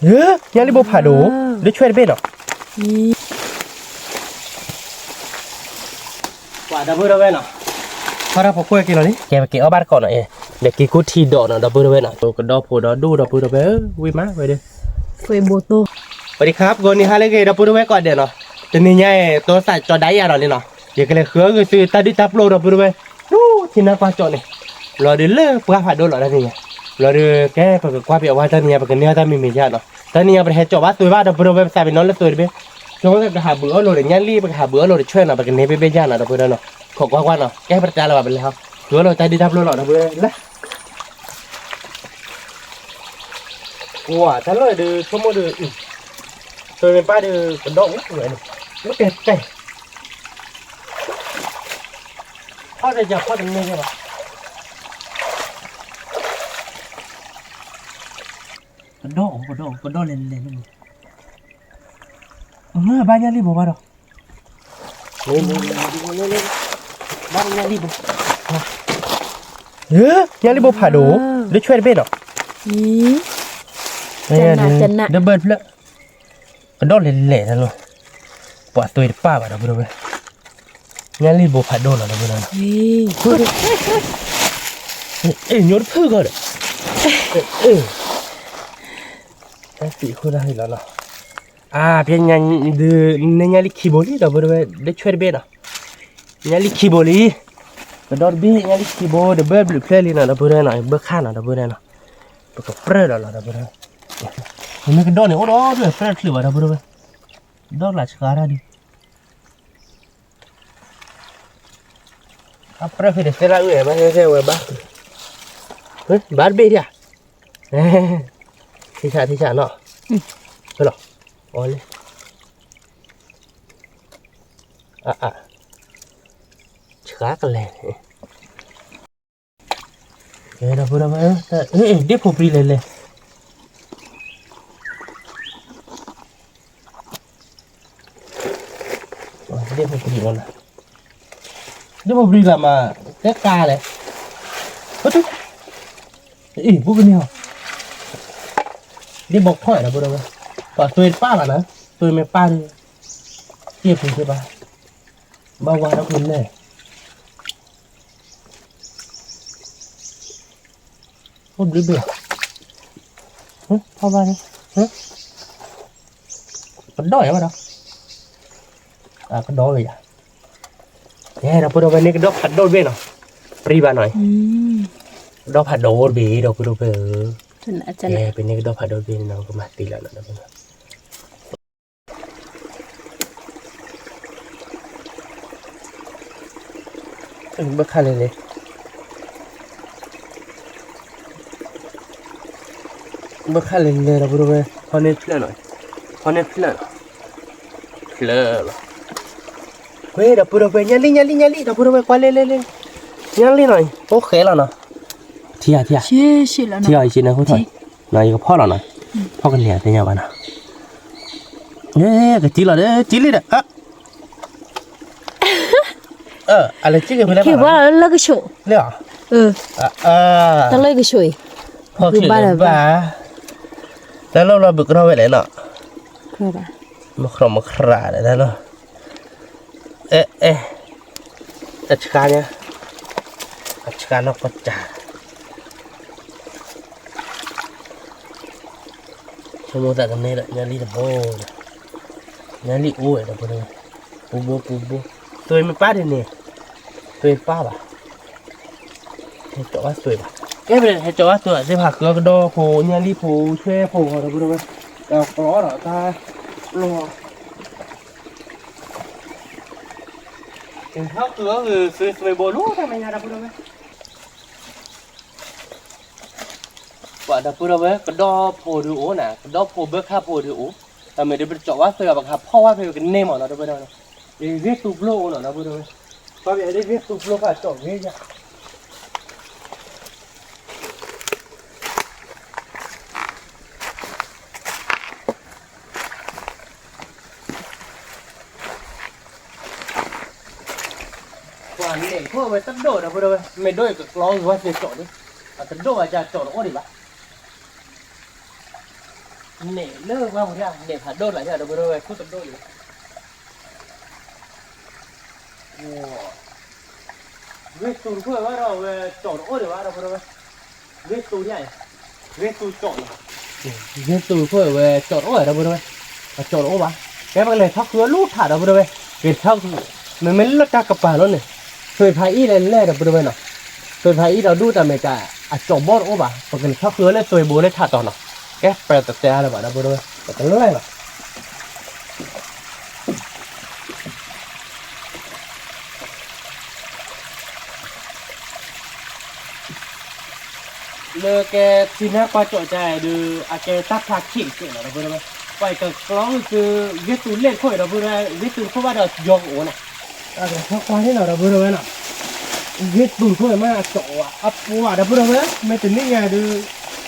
ညၣ်လံၢ်ဘိဖးဒိၣ်, ဒ်ဆွဲတဘ့ၣ်နီၤ. ပှၤဒီပုၢ်ဒီဝဲၢ်နီၤ, ထီၣ်တၢ်ဖိခွဲးက့ၤလီၤလံ, ကဲပက့ၤအီၣ်ဘၣ်တကိးနီၤ, ဒီးက့ၤကူၣ်ထံဒီးနီၤ ဒီပုၢ်ဒီဝဲၢ်နီၤ, ကဒီဖိဒီဒူၣ်ဒီပုၢ်ဒီဝဲၢ်ဧၢ, ဝံၣ်မးဝဲဒၣ်. ဝဲဒံခါ ပကိးနံၤဟါလၢအဂ့ၤ ဒီပုၢ်ဒီဝဲၢ်ကိးဂၤဒဲးနီၤ, တနံၤညါအံၤ တိစၢ်ကၠီဒၣ်ယၤဒီးလံနီၤ, ယကလဲၤဃုအီၣ်ဂ့ၤသုတၢ်ဒုၣ်တၢ်ပျိၢ်ဒီပုၢ်ဒီဝဲၢ်, ထံနါကွၢ်ကၠီန့ၣ်, လီၤဒုးလၢပှၢ်ဖးဒိၣ်လီၤတၢ်နံၤညါ, လီၤဒုးကဲပကကွၢ်ပအဝါတၢ်နံၤညါ ပကန့ၢ်အီၣ်တၢ်မံၤမံၤယါနီၤ, တၢ်နံၤညါပတဟဲကၠီဘၣ်သွဲဘၣ် ဒီပုၢ်ဒီဝဲၢ် ပသးပ့ၤနီၣ်လၢသွဲတဘ့ၣ်, ဆိကမိၣ်ကဟးဘုးအီၣ်လိာ်ဒီးညၣ်လံၢ် ပကဟးဘုးအီၣ်လိာ်ဒီးဆွဲနီၤ ပကန့ၢ်ဘ့ၣ်ဘ့ၣ်ယါနီၤ ဒီပုၢ်ဒီဝဲၢ်နီၤ, ခိးကွၢ်ကွၢ်နီၤ ကဲပတတါလၢၤဘၣ် ပလဲၤဟီ ဃုအီၣ်လိာ်တၢ်ဒုၣ်တၢ်ပျိၢ်လီၤ ဒီပုၢ်ဒီဝဲၢ်လၢ ကွၢ်တၢ်လီၢ်ဒုး ဆိကမိၣ်ဒုး, သွဲမ့ၢ်ပၢ်ဒုး ကဒီအိၣ်ဝဲန့ၣ်, အိၣ်တဲတဲ, ဖီၣ်တယၤဖီၣ်တန့ၢ်ဘၣ်, ကဒီအိၣ် ကဒီအိၣ် ကဒီလဲၤလဲၤလၢန့ၣ်, ဘၣ်ညၣ်လံၢ်ဘိဘၣ်ဒီး ဘၣ်ညၣ်လံၢ်ဘိ, ညၣ်လံၢ်ဘိဖးဒိၣ်, ဒ်ဆွဲတဘ့ၣ်နီၤ, ဒ်ဘၢတဖျၢၣ်, ကဒီလဲၤလဲၤတၢ်လီၤ, ပှၤသွဲတပၢ်ဘၣ်ဒီပုၢ်ဒီဝဲၢ်, ညၣ်လံၢ်ဘိဖးဒိၣ်လီၤဒီပုၢ်ဒီဝဲၢ်, အဲ ညိတဖုၣ်ကီးဒီး, တၢ်သံးဃိတၢ်ဟ့ၣ်လီၤလီၤ, အါ ဖဲညါဒုး န့ၢ်ညၣ်လံၢ်ခံဘိလံ ဒီပုၢ်ဒီဝဲၢ် ဒ်ဆွဲတဘ့ၣ်နီၤ, ညၣ်လံၢ်ခံဘိလံ, ကဒီတဘ့ၣ် ညၣ်လံၢ်ခံဘိ ဒီးဘၢဘျုးဖျဲၣ်လံနီၤ ဒီပုၢ်ဒီဝဲၢ်နီၤ ဘၢခါနီၤ ဒီပုၢ်ဒီဝဲၢ်နီၤ, ပကပြၢၢ်ဒီးလီၤ ဒီပုၢ်ဒီဝဲၢ်, မ့ၢ်ကဒီန့ၣ် အိၣ်ဒီးဒုးပြၢၢ်တချုးဘၣ် ဒီပုၢ်ဒီဝဲၢ်, ဒီးလၢဆှါတၢ်ဒုး အပြၢၢ်ဖဲတသဲလၢအုၣ်အဲၣ်ဘၣ်ဟဲဟဲဝဲဘၣ်, ဘၣ်တဘ့ၣ်ဒံးဧါ, ထံဆးထံဆးနီၤ, ဖဲလီၤ, အီၤလံ, အအါ, ဆှါကလဲၤန့ၣ်, ဒီပုၢ်ဒီဝဲၢ်, ဒ့ၣ်ဖိပြံလဲၤလဲၤ ဒ့ၣ်ဖိပြံလီၤ, ဒ့ၣ်ဖိပြံလီၤမး, တဲကါလဲၣ်, အ့ၣ် ဘူးကန့ၢ်အီၤ, ဒ့ၣ်ဘီခီၣ်ဒီပုၢ်ဒီဝဲၢ်, ပှၤသွဲတပၢ်ဘၣ်နီၤ, သွဲမ့ၢ်ပၢ်ဒီး, တ့ၢ်ပူၤသ့ဘၣ်, ဘၣ်ဝါထီၣ်ပူၤလဲၣ် အိၣ်ဘျုးဘျုး, ဖီၣ်ဘၣ်န့ၣ်, ကဒီးယၤဘၣ်ဒီး, ကဒီးဝဲယၤ, ကဲဒီပုၢ်ဒီဝဲၢ်န့ၣ် ကဒီဖးဒိၣ်တဘ့ၣ်နီၤ, ပြံဘၣ်နီၤ, ကဒီဖးဒိၣ်တဘ့ၣ်ဒီပုၢ်ဒီဝဲၢ်ဧၢ, ကဲပန့ၣ်ကဒီဖးဒိၣ်တဘ့ၣ်န့ၣ်နီၤ ကမၤသံလီၤနီၤ ဘၣ်ခါလဲၣ်လဲၣ်, ဘၣ်ခါလဲၣ်လဲၣ်ဒီပုၢ်ဒီဝဲၢ်, ဖီန့ၢ်ဖျၢၣ်နီၤ, ဖီန့ၢ်ဖျၢၣ်နီၤ, ဖျၢၣ်လီၤ, ဝဲဒီပုၢ်ဒီဝဲၢ် ညၣ်လံၢ် ညၣ်လံၢ် ညၣ်လံၢ် ဒီပုၢ်ဒီဝဲၢ် ကွၢ်လဲၣ်လဲၣ်လဲၣ်, ညၣ်လံၢ်နီၤ အိၣ်ဃဲလီၤနီၤ, ထံၣ်ဧါ ထံၣ်ဧါ, ထံၣ်ဧါ ယကဖီၣ်လီၤနီၤ, ဖီၣ်ကန့ၢ်သ့ၣ်ညါဘၣ်နီၤ, ကထံၣ်လီၤဒီး ထံၣ်လံဒီး အလဲၤက့ၤဖဲလဲၣ်, လၢကဆိး, လၢ, တၢ်လၢကဆိးအံၤ, ဖီၣ်ကဘၣ်, တၢ်လီၢ်လီၤဘုးကထီၣ်ဝဲလဲၣ်နီၤ, မခီမခရၣ်ဒီးတၢ်လီၢ်, အဲ အဲ အဆှါညါ, အဆှါနီၢ်ကီၢ်စၢ်, ဆိကမိၣ်သးကန့ၢ်ဒီး ညၣ်လံၢ်တဘိဒီး, ညၣ်လံၢ်အိၣ်ဝဲဒီး ပူဘိပူဘိ, သွဲမ့ၢ်ပၢ်ဒ်န့ၣ်, သွဲပၢ်ဘၣ်, ဟဲကၠီဘၣ်သွဲဘၣ်, ကဲပဟဲကၠီဘၣ်သွဲ သ့ၣ်ဖးဃုအီၣ်ကဒီဖိ ညၣ်လံၢ်ဖိ ဆွဲဖိဒီပုၢ်ဒီဝဲၢ်, ဒီးကျီဒီးတၢ်လီၢ် ဟီၣ်ဃုာ်အီၣ်ဃုာ်သွဲသွဲဘိလီၤ တၢ်မဲာ်ညါဒီပုၢ်ဒီဝဲၢ်, ပှၤဒီပုၢ်ဒီဝဲၢ် ကဒီဖိဒုးအိၣ်နၤ ကဒီဖိဘၢခၣ်ဖိဒုးအိၣ်, တၢ်မ့ၢ်ဒုးပတကၠီဝဲသွဲဘၣ် ပကဟးဖီၣ်ဝဲဖဲပကန့ၢ်မးနီၤ ဒီပုၢ်ဒီဝဲၢ်, ဂ့ၢ်သူပျိအိၣ်နီၤ ဒီပုၢ်ဒီဝဲၢ်, ပှၤမ့ၢ်ဒ်ဂ့ၢ်သူပျိကၠီဂ့ၢ်ယါ ပှၤန့ၣ်ခိၣ်ဝဲတဒိၣ်ဒီပုၢ်ဒီဝဲၢ် မ့ၢ်ဒိၣ်အံၤကကျီဂ့ၤဝဲသ့ၣ်ကၠီဒုး, အတဒိၣ်ဝဲကၠီတအိၣ်ဒံးဘၣ်, န့ၣ်လၢဝဲပူၤဒၣ် န့ၣ်ဖးဒိၣ်လၢ်ယၤ ဒီပုၢ်ဒီဝဲၢ် ခိၣ်တဒိၣ်လံ. ဂ့ၢ်သူတခိၣ်ဝဲဒီးဝဲကၠီတအိၣ်ဒံးဘၣ် ဒီပုၢ်ဒီဝဲၢ်, ဂ့ၢ်သူဒံး, ဂ့ၢ်သူတခိၣ်ဝဲကၠီတအိၣ် ဒီပုၢ်ဒီဝဲၢ်, အကၠီတအိၣ်ဘၣ်. ကဲပကလဲၤထီၣ်ဃုအီၤလၢထး ဒီပုၢ်ဒီဝဲၢ်, က့ၤထီၣ်ဃု, မ့မ့ၢ်လၢတၢ်ကပၤလီၤန့ၣ်, သွဲၣ်ဖးအံၣ်လဲၤလဲၣ် ဒီပုၢ်ဒီဝဲၢ်နီၤ, သွဲၣ်ဖးအံၣ်ဒီးဒူၣ်တၢ်မဲာ်ကး အကၠီဘီၣ်တအိၣ်ဘၣ်, ပကလဲၤထီၣ်ဃုအီၤလၢသွဲၣ်ဘိလၢထးတီၤနီၤ. ကဲပတတဲအါလၢၤဘၣ် ဒီပုၢ်ဒီဝဲၢ်, ပတလဲၤလီၤ. လၢကဲထံနါကွၢ်ကၠီၣ်ကါအံၤဒီး အကဲတၢ်ဖျါခံကဲလီၤ ဒီပုၢ်ဒီဝဲၢ်, ပှၤကကျီဂ့ၢ်သူ, ဂ့ၢ်သူလ့ၣ်တခိၣ်အံၤ ဒီပုၢ်ဒီဝဲၢ်, ဂ့ၢ်သူတခိၣ်ဘၣ်ဒီးယီၤကအိၣ်န့ၣ်, အကထီၣ်ကွၢ်န့ၣ်လီၤ ဒီပုၢ်ဒီဝဲၢ်နီၤ, ဂ့ၢ်သူတခိၣ်အံၤမ့ၢ်အကၠီၣ်ဝဲ အပှၤ ဒီပုၢ်ဒီဝဲၢ်, မ့ၢ်တနံၣ်ညါဒီး,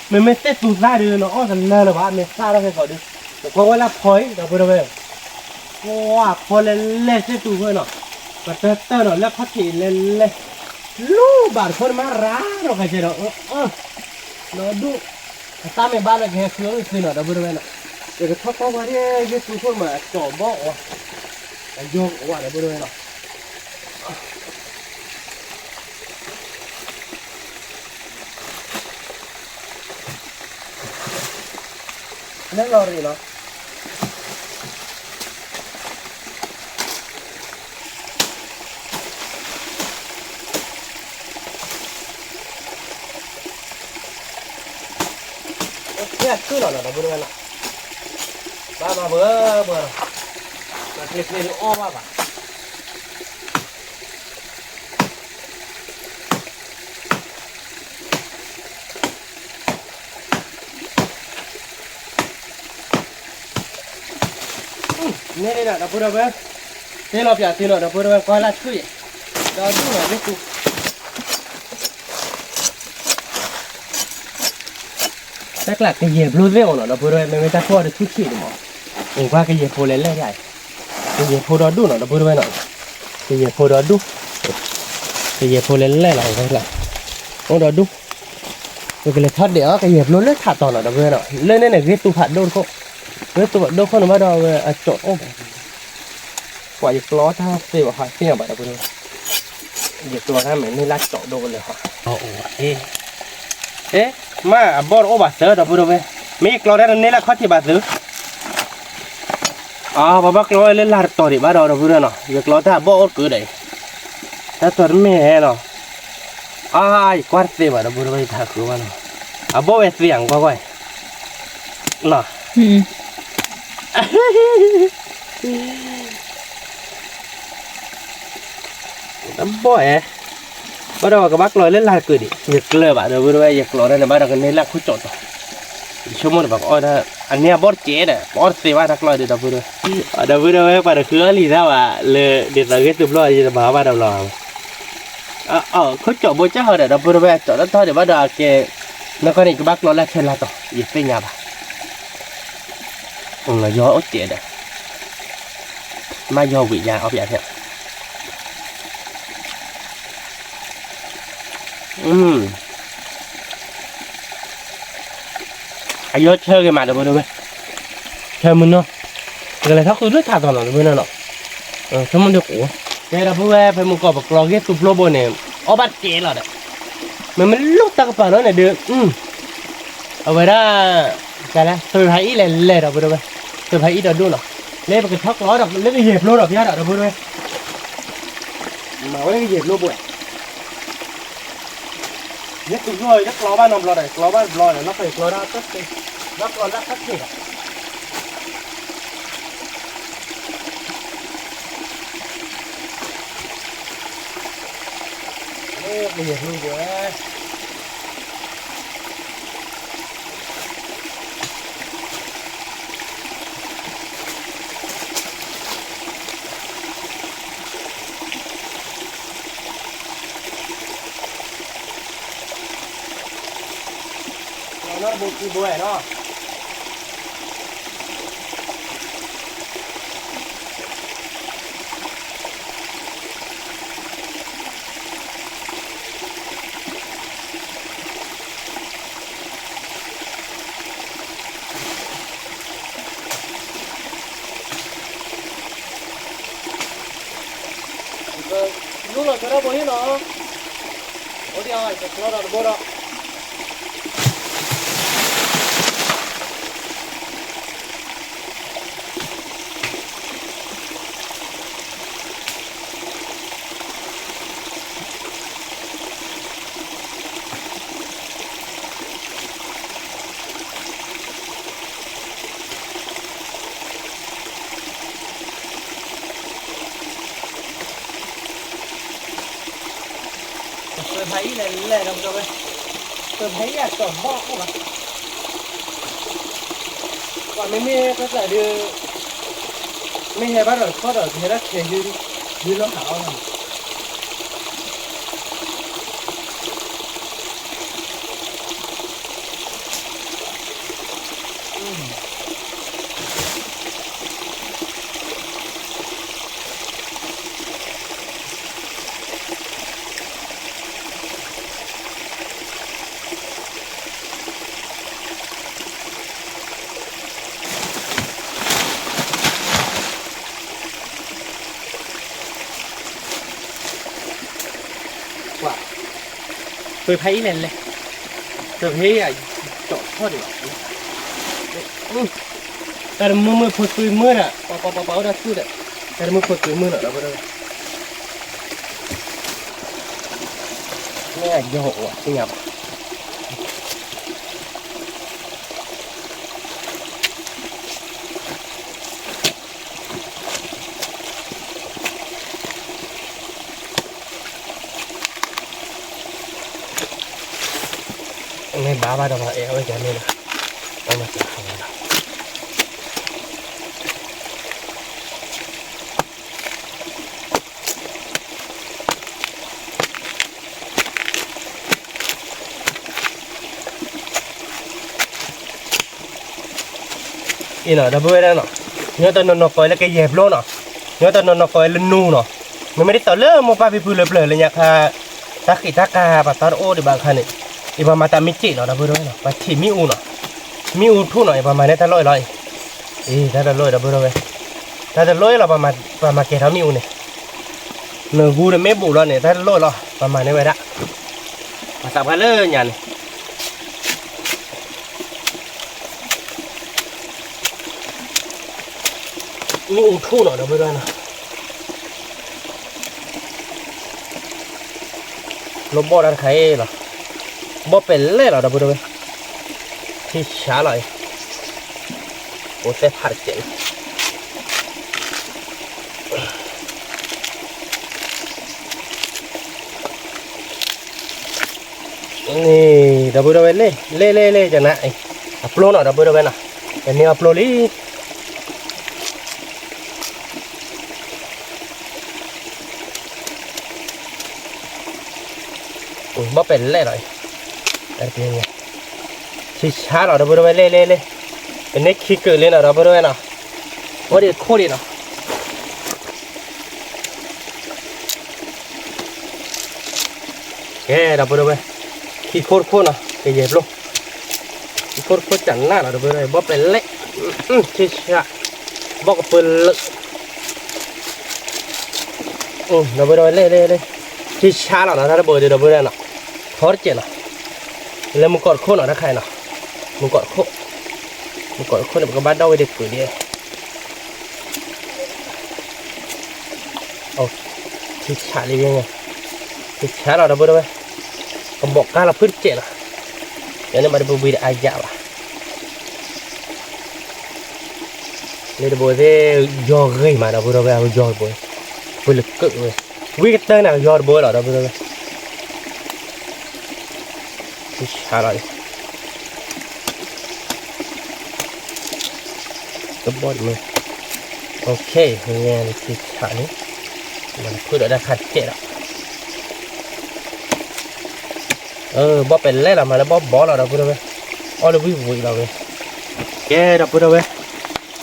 မ့မ့ၢ်သ့ၣ်သူသၣ်ဒီး နအီၣ်တလၢလၢၤဘၣ် မ့ၢ်သၣ်ထီၣ်ခဲကီးဒီး, နကွၢ်ဝဲလၢဖီအံၤ ဒီပုၢ်ဒီဝဲၢ် ပှၤဖီလဲၤလဲၣ်သ့ၣ်သူတခိၣ်နီၤ, ပတၢၢ်တၢၢ်နီၤ လၢခီၣ်ထံးလဲၤလဲၣ်, လူၤဘၣ်တခိၣ်န့ၣ်မးရၤဒီးကစဲဒီး, ဒီဒူၣ်, အသၣ်မ့ၢ်ဘၣ်လၢကဟဲဃုအီၤဂ့ၢ်သူနီၤ ဒီပုၢ်ဒီဝဲၢ်နီၤ, ယကထီၣ်ကွၢ်ပှၤဒ်ဂ့ၢ်သူခိၣ်မး အကၠီၣ်ဘီၣ်အီၤ, အယီၤအီၤ ဒီပုၢ်ဒီဝဲၢ်နီၤ. လၢလီၤရံၣ်လီၤ. အိၣ်ဆံၣ်လီၤနီၤ ဒီပုၢ်ဒီဝဲၢ်နီၤ, ဘၣ်ဘၣ်ဘၣ်ဘၣ်, မၤကျ့ကျ့အီၣ်ဘၣ်ဘၣ်. န့ၣ်လီၤ ဒီပုၢ်ဒီဝဲၢ်, သ့လီၤပၠးသ့လီၤ ဒီပုၢ်ဒီဝဲၢ် ကွၢ်လၢဆူၣ်ယဲၢ်, ဒီဒူၣ်လီၤ ဂ့ၢ်သူ တၢ်ကျးကယဲၢ်ဖျိသ့ၣ်အီၤနီၤ ဒီပုၢ်ဒီဝဲၢ် မ့မ့ၢ်တၢ်ဖှီၣ်တဆူၣ်ဆံးန့ၣ်မး, အကွၢ်ကယဲၢ်ဖိလဲၤလဲၣ်ဒၣ်အံၤ, ကယဲၢ်ဖိဒီဒူၣ်နီၤ ဒီပုၢ်ဒီဝဲၢ်နီၤ, ကယဲၢ်ဖိဒီဒူၣ်, ကယဲၢ်ဖိလဲၤလဲၣ်လီၤ အိၣ်ဒီဒူၣ်, ပကလဲၤထီၣ်ဒဲးအီၤ ကယဲၢ်ဖျိလၢထးတီၤနီၤ ဒီပုၢ်ဒီဝဲၢ်နီၤ, လၢန့ၣ်န့ၣ် ဂ့ၢ်သူဖးဒိၣ်တခိၣ်, ဂ့ၢ်သူဖးဒိၣ်ခိၣ်န့ၣ်ဘၣ်ဒီးဝဲအကၠီၣ်အိၣ်ဘၣ် ပှၤယကျီတၢ်သ့ဘၣ်ဟးသ့ၣ်ညါဘၣ်ဒီပုၢ်ဒီဝဲၢ်, ယကျီတၢ်မဲာ်န့ၢ်လၢကၠီၣ်ဒိၣ်ကလၢၤဟီ, အ့, မ့ၢ်အဘီၣ်တအိၣ်ဘၣ်သၢဒီပုၢ်ဒီဝဲၢ်, မ့ၢ်ယကျီတၢ်န့ၢ်လၢခီၣ်ထံးဘၣ်သု, အ ပဘၣ်ကျီလၢလၢ်တတီၤဒံးဘၣ်ဒီးဒီပုၢ်ဒီဝဲၢ်နီၤ, ယကျီတၢ်အဘီၣ်အိၣ်တကုာ်ဒီးအံၤ, တၢ်တီၤတမ့ၢ်ဟဲနီၤ, အ ယကွၢ်တသ့ဘၣ်ဒီပုၢ်ဒီဝဲၢ် ယတဟးဃုဘၣ်နီၤ, အဘီၣ်ဝဲသ့ယၤကွၢ်ကွၢ် နီၤ, တဘီၣ်အဲ, ဘၣ်ဒီးပှၤကဘၣ်ကျီလၢလၢ်တကုာ်ဒံး ယကျၢၤဘၣ်ဒီပုၢ်ဒီဝဲၢ် ယကျီတၢ်န့ၣ်ဘၣ်ဒီးကန့ၢ်လၢခိၣ်ကၠီၣ်တီၤ, ယဆိကမိၣ်န့ၣ် ပှၤကအီၣ်တၢ် အန့ၢ်အဘီၣ်တကဲဒီး ပအီၣ်တသ့ဘၣ်တၢ်ကျီဒံးဒီပုၢ်ဒီဝဲၢ်, ဒီပုၢ်ဒီဝဲၢ် ပှၤတဃုအီၣ်လံၤတၢ်ဘၣ် လၢဒ်သိးဂ့ၢ်သူဖျိယတမၤဘၣ်ဒီးလီၤ ခိၣ်ကၠီၣ်ဘိကၢ်ဟီဒီး ဒီပုၢ်ဒီဝဲၢ် ကၠီၣ်တၢ်ထီၣ်ဒံးဘၣ်ဒီးအကဲ, နီၢ်ကီၢ်န့ၣ် ကဘၣ်ကျီလၢဆဲးလၢ်တီၤ ယသ့ၣ်ညါဘၣ်, ယီၤအိၣ်စဲးဒီး, မ့ၢ်ယီၤဝံၤယါအီၣ်ပၠးဖဲ အယီၤဆၢဂ့ၤမးဒီပုၢ်ဒီဝဲၢ်, ဆၢမုၢ်နီၤ, ပကလဲၤထီၣ်ဃုလၢထးတီၤနီၤ ဒီပုၢ်ဒီဝဲၢ်နီၤ, ဆိကမိၣ်ဒုးကိး, ကဲဒီပုၢ်ဝဲၢ် ဖဲမုၢ်ကီၢ်ပကျီဂ့ၢ်သူဖျိဘိန့ၣ် အီၣ်ဘၣ်တကဲလီၤဒီး, မ့မ့ၢ်လိၣ်တၢ်ကပၤလီၤန့ၣ်ဒီး, အဝဲဒၣ်, ကလဲၣ် သွဲၣ်ဖးအံၣ်လဲၤလဲၤဒီပုၢ်ဒီဝဲၢ်, သွဲၣ်ဖးအံၣ်ဒီးဒိၣ်နီၤ, လၢပကထီၣ်ကျီဒီး လၢကယဲၢ်ဖျိဒီးဖျါဒီး ဒီပုၢ်ဒီဝဲၢ် မၤဝဲလၢကယဲၢ်ဖျိဘိ, ယသူၣ်ဖျိအံၤ တကျီဘၣ်နီတဘျီဒီး ကျီဘၣ်တဘျီဒီး လၢခီယကျီဒၣ်တသ့, လၢကျီလၢခီၣ်ထံးဒီး ကယဲၢ်ဖျိဘိ လီၤနီတဘိခံဘိနီၤ. ဒိၣ်လီၤဆၢထၢၣ်ဖိဟ့ၣ်လီၤ, အိၣ်ဒံးအီၤ ကဆှီဒီးတဘိဒီး ပၢၤဖးအံၤလဲၤလဲၤဒီးကဝဲ, ပၢၤဖးအံၤအတီၢ်ဘီၣ်အိၣ်ဘၣ်, ပှၤမ့မ့ၢ်ကစၢ်ဒုး, မ့ၢ်ဟဲဘၣ်ဒီးတခီဒီး ကဟဲဒၣ်ခဲယုၢ်, ယုၢ်လီၤဟးအီၣ်လီၤ. ပၢၤဖးအံၤလဲၤလဲၤ, ပၢၤဖးအံၤအတီၢ်ထီၣ်ဒံးဘၣ်, တၢ်တမုာ်မုာ်ဖိသွံမုာ်ဒီး ပှၤပှၤပှၤပှၤအိၣ်ဒၣ်သူၣ်ဒီး, တၢ်တမုာ်ဖိသွံမုာ်နီၤ ဒီပုၢ်ဒီဝဲၢ်, မ့ၢ်ယီၤအိၣ်သ့ၣ်ညါဘၣ်. မ့ၢ်ဘၣ်ဘၣ်ဒီးပှၤအဲၣ်ဝဲကန့ၣ်ဒီး, ပှၤမၤစၢၤဃီလီၤ. အံၤနီၤ ဒီပုၢ်ဝဲၢ်နီၤ, ညီတနီၤနီၤကိးလၢကယဲၢ်ဘျီနီၤ, ညီတနီၤနီၤကိးလၢနူနီၤ, မ့မ့ၢ်ဒ်သိးလၢမိၢ်ပၢ်ဖံဖုလၢပျၢၤလၢညါခါ, တၢ်ဃံးတၢ်ကါပှၤသီတအိၣ်ဒံးဘၣ်အခါန့ၣ်, အံၤပှၤမၤတၢ်မ့ၢ်စ့ၣ်နီၤ ဒီပုၢ်ဝဲၢ်နီၤ, ပှၤထံၣ်မ့ၣ်အူနီၤ, မ့ၣ်အူထူၣ်နီၤ အံၤပှၤမၤန့ၢ်တၢ်လီၢ်အံၤလီၤအံၤ, အံၤတၢ်တလီၢ်အံၤ ဒီပုၢ်ဝဲၢ်, တၢ်တလီၢ်အံၤလီၤ ပှၤမၤကဲၤထီၣ်မ့ၣ်အူန့ၣ်, နဂူတမ့ၢ်ဘူးလီၤန့ၣ် တၢ်တလီၢ်အံၤလီၤ ပှၤမၤန့ၢ်ဝဲဒၣ်, ပှၤသးပှၢ်လၢညါန့ၣ် မ့ၣ်အူထူၣ်နီၤ ဒီပုၢ်ဒီဝဲၢ်နီၤ, လီၤဘီၣ်တၢ်တခါအံၤလီၤ, ဘီၣ်ပဲာ်လဲၣ်လီၤ ဒီပုၢ်ဒီဝဲၢ်, ထံဆါလီၤအံၤ, အိၣ်သဲဖးတကဲးလီၤ. န့ၣ် ဒီပုၢ်ဒီဝဲၢ် လဲၣ်လဲၣ်လဲၣ်လဲၣ် ကနၤအံၤ, အပျိနီၤ ဒီပုၢ်ဒီဝဲၢ်နီၤ, တန့ၢ်အပျိလံ. ဘီၣ်ပဲာ်လဲၣ်လီၤအံၤ, ထံဆါလီၤ ဒီပုၢ်ဒီဝဲၢ် လဲၣ်လဲၣ်လဲၣ်, တန့ၢ်ခံကုာ်လံနီၤ ဒီပုၢ်ဒီဝဲၢ်နီၤ, အိၣ်ဒံးခိၣ်ဒံးနီၤ. ကဲ ဒီပုၢ်ဒီဝဲၢ်, ခံခိၣ်တခိၣ်နီၤ ကယဲၢ်ပျိ, ခံခိၣ်တခိၣ်ကနၣ်လီၤ ဒီပုၢ်ဒီဝဲၢ်, ဘီၣ်ပဲာ်လဲၣ်, ထံဆါ, ဘီၣ်ကပၢလၢာ် ဒီပုၢ်ဒီဝဲၢ် လဲၣ်လဲၣ်လဲၣ်, ထံဆါလီၤနီၤ တၢ်တဘိဒံး ဒီပုၢ်ဒီဝဲၢ်နီၤ, ထီတကဲးနီၤ, လၢမုၢ်ကီၢ်တခိၣ်နီၤ တၢ်ခါအံၤနီၤ, မုၢ်ကီၢ်တခိၣ်, မုၢ်ကီၢ်တခိၣ်န့ၣ် ပကဘၣ်ဒီၣ်ဝဲဒၣ်ကုာ်ဒံး ထံဆါလံ, ထံဆါလီၤ ဒီပုၢ်ဒီဝဲၢ်, ကဘီးကါလီၤဖုတကဲးလီၤ, ယန့ၣ်ဘၣ်တပူၤဘံဒီးအါယၣ်ဘၣ်, လၢတဘိသ့ၣ် ယီၤဂ့ၤမး ဒီပုၢ်ဒီဝဲၢ် အဝဲယီၤတဘိ, ပလၢကၢးဝဲ, ဝံကတၢၢ်န့ၣ် ယီၤတဘိလီၤ ဒီပုၢ်ဒီဝဲၢ် ထံဆါလီၤ, ကဘီၣ်တမ့ၢ်, အိၣ်ခ့ ထံဆါလံ, ဖုဒီးတၢ်ခါတကဲးဒီး, ဘီၣ်ပဲာ်လဲၣ်လီၤ မၤလၢဘီၣ်ဘီလီၤ ဒီပုၢ်ဒီဝဲၢ်, အီၣ်လၢဝံၣ်ဝံၣ်လီၤဝဲ, ကဲ ဒီပုၢ်ဒီဝဲၢ်,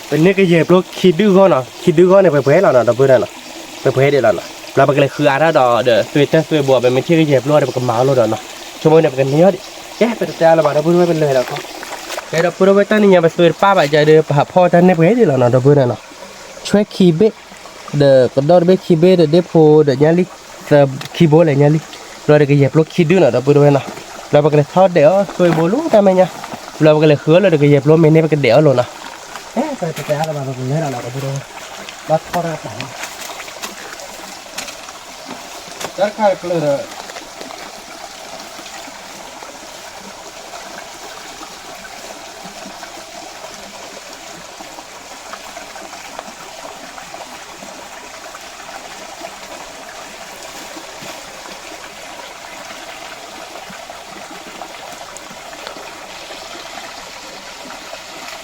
ပန့ၢ်ကယဲၢ်ပျိခံဒုဂီၢ်နီၤ, ခံဒုဂီၢ်န့ၣ် ပှဲၤပှဲၤလီၤနီၤ ဒီပုၢ်ဒီဝဲၢ်နီၤ, ပှဲၤပှဲၤဒံးလီၤနီၤ, ဘျီပကလဲၤဃုအါထီၣ်ဒီး ဒီးသွံၣ်တၢ်သွံၣ်ဘိ ပမ့ၢ်ထံၣ်ကယဲၢ်ပျိဒီး ပကမၤအီၣ်လိာ်ဒီးနီၤ, ဆိကမိၣ်န့ၣ် ပကန့ၢ်အီၤဒံး, ကဲ ပတတဲအါလၢၤဘၣ် ဒီပုၢ်ဒီဝဲၢ် ပလဲၤဒီးကီး, ကဲ ဒီပုၢ်ဒီဝဲၢ် တၢ်နံၤညါပသွံၣ်တပၢ်ဘၣ် ကဒီး ပဟးဖီၣ်တၢ်န့ၢ်ပှဲၤဒံးလီၤနီၤ ဒီပုၢ်ဒီဝဲၢ်နီၤ, ဆွဲခံဘ့ၣ်, ဒီးကဒီၣ်တဘ့ၣ်ခံဘ့ၣ်ဒီး ဒ့ဖိဒီးညါလံ သၢခံဘိလဲၣ်ညါလံ, ဘျီတကယဲၢ်ပျိခံဒုနီၤ ဒီပုၢ်ဒီဝဲနီၤ, ဘျီပကလဲၤထီၣ်ဒဲးအီၤသွ့ဘိလၢတၢ်မဲာ်ညါ, ဘျီပကလဲၤဃုအီၤလၢတကယဲၢ်ပျိမ့ၢ်န့ၣ် ပကဒဲးအီၤလိၤနီၤ, အဲၣ်ပတဲအါလၢၤဘၣ် ပကလဲၤဒီးနီၤ ဒီပုၢ်ဒီဝဲ, ဘၣ်ထီၣ်တၢ်တၢ်နီၤ, တ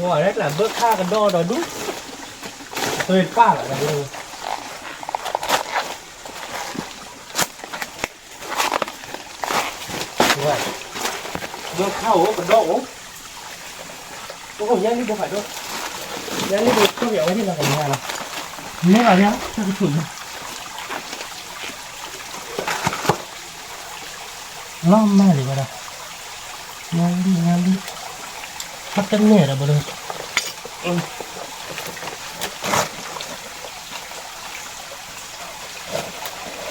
ၢ်တခါတကျၢၤဒီး ဝဲဒၣ်ဘၢခါကဒီးဒီးဒူၣ်, သွ့ပၢ်လီၤဒီးဒူၣ်, ဝဲ, ဘၢခါအိၣ်ကဒီးအိၣ်, အိၣ်ညါလံဘိဖးဒိၣ်, ညါလံဘိထီၣ်ပၠးဝဲဒၣ်လီၤကမၢလီၤ, မ့ၢ်လီၤညါတၢ်ကဆူၣ်ညါ လီၤမၢ်လံဝဲဒၣ်, ညါလံ ညါလံ, ဟဲတန့ၢ်ဒီးဘၣ်ဒီး,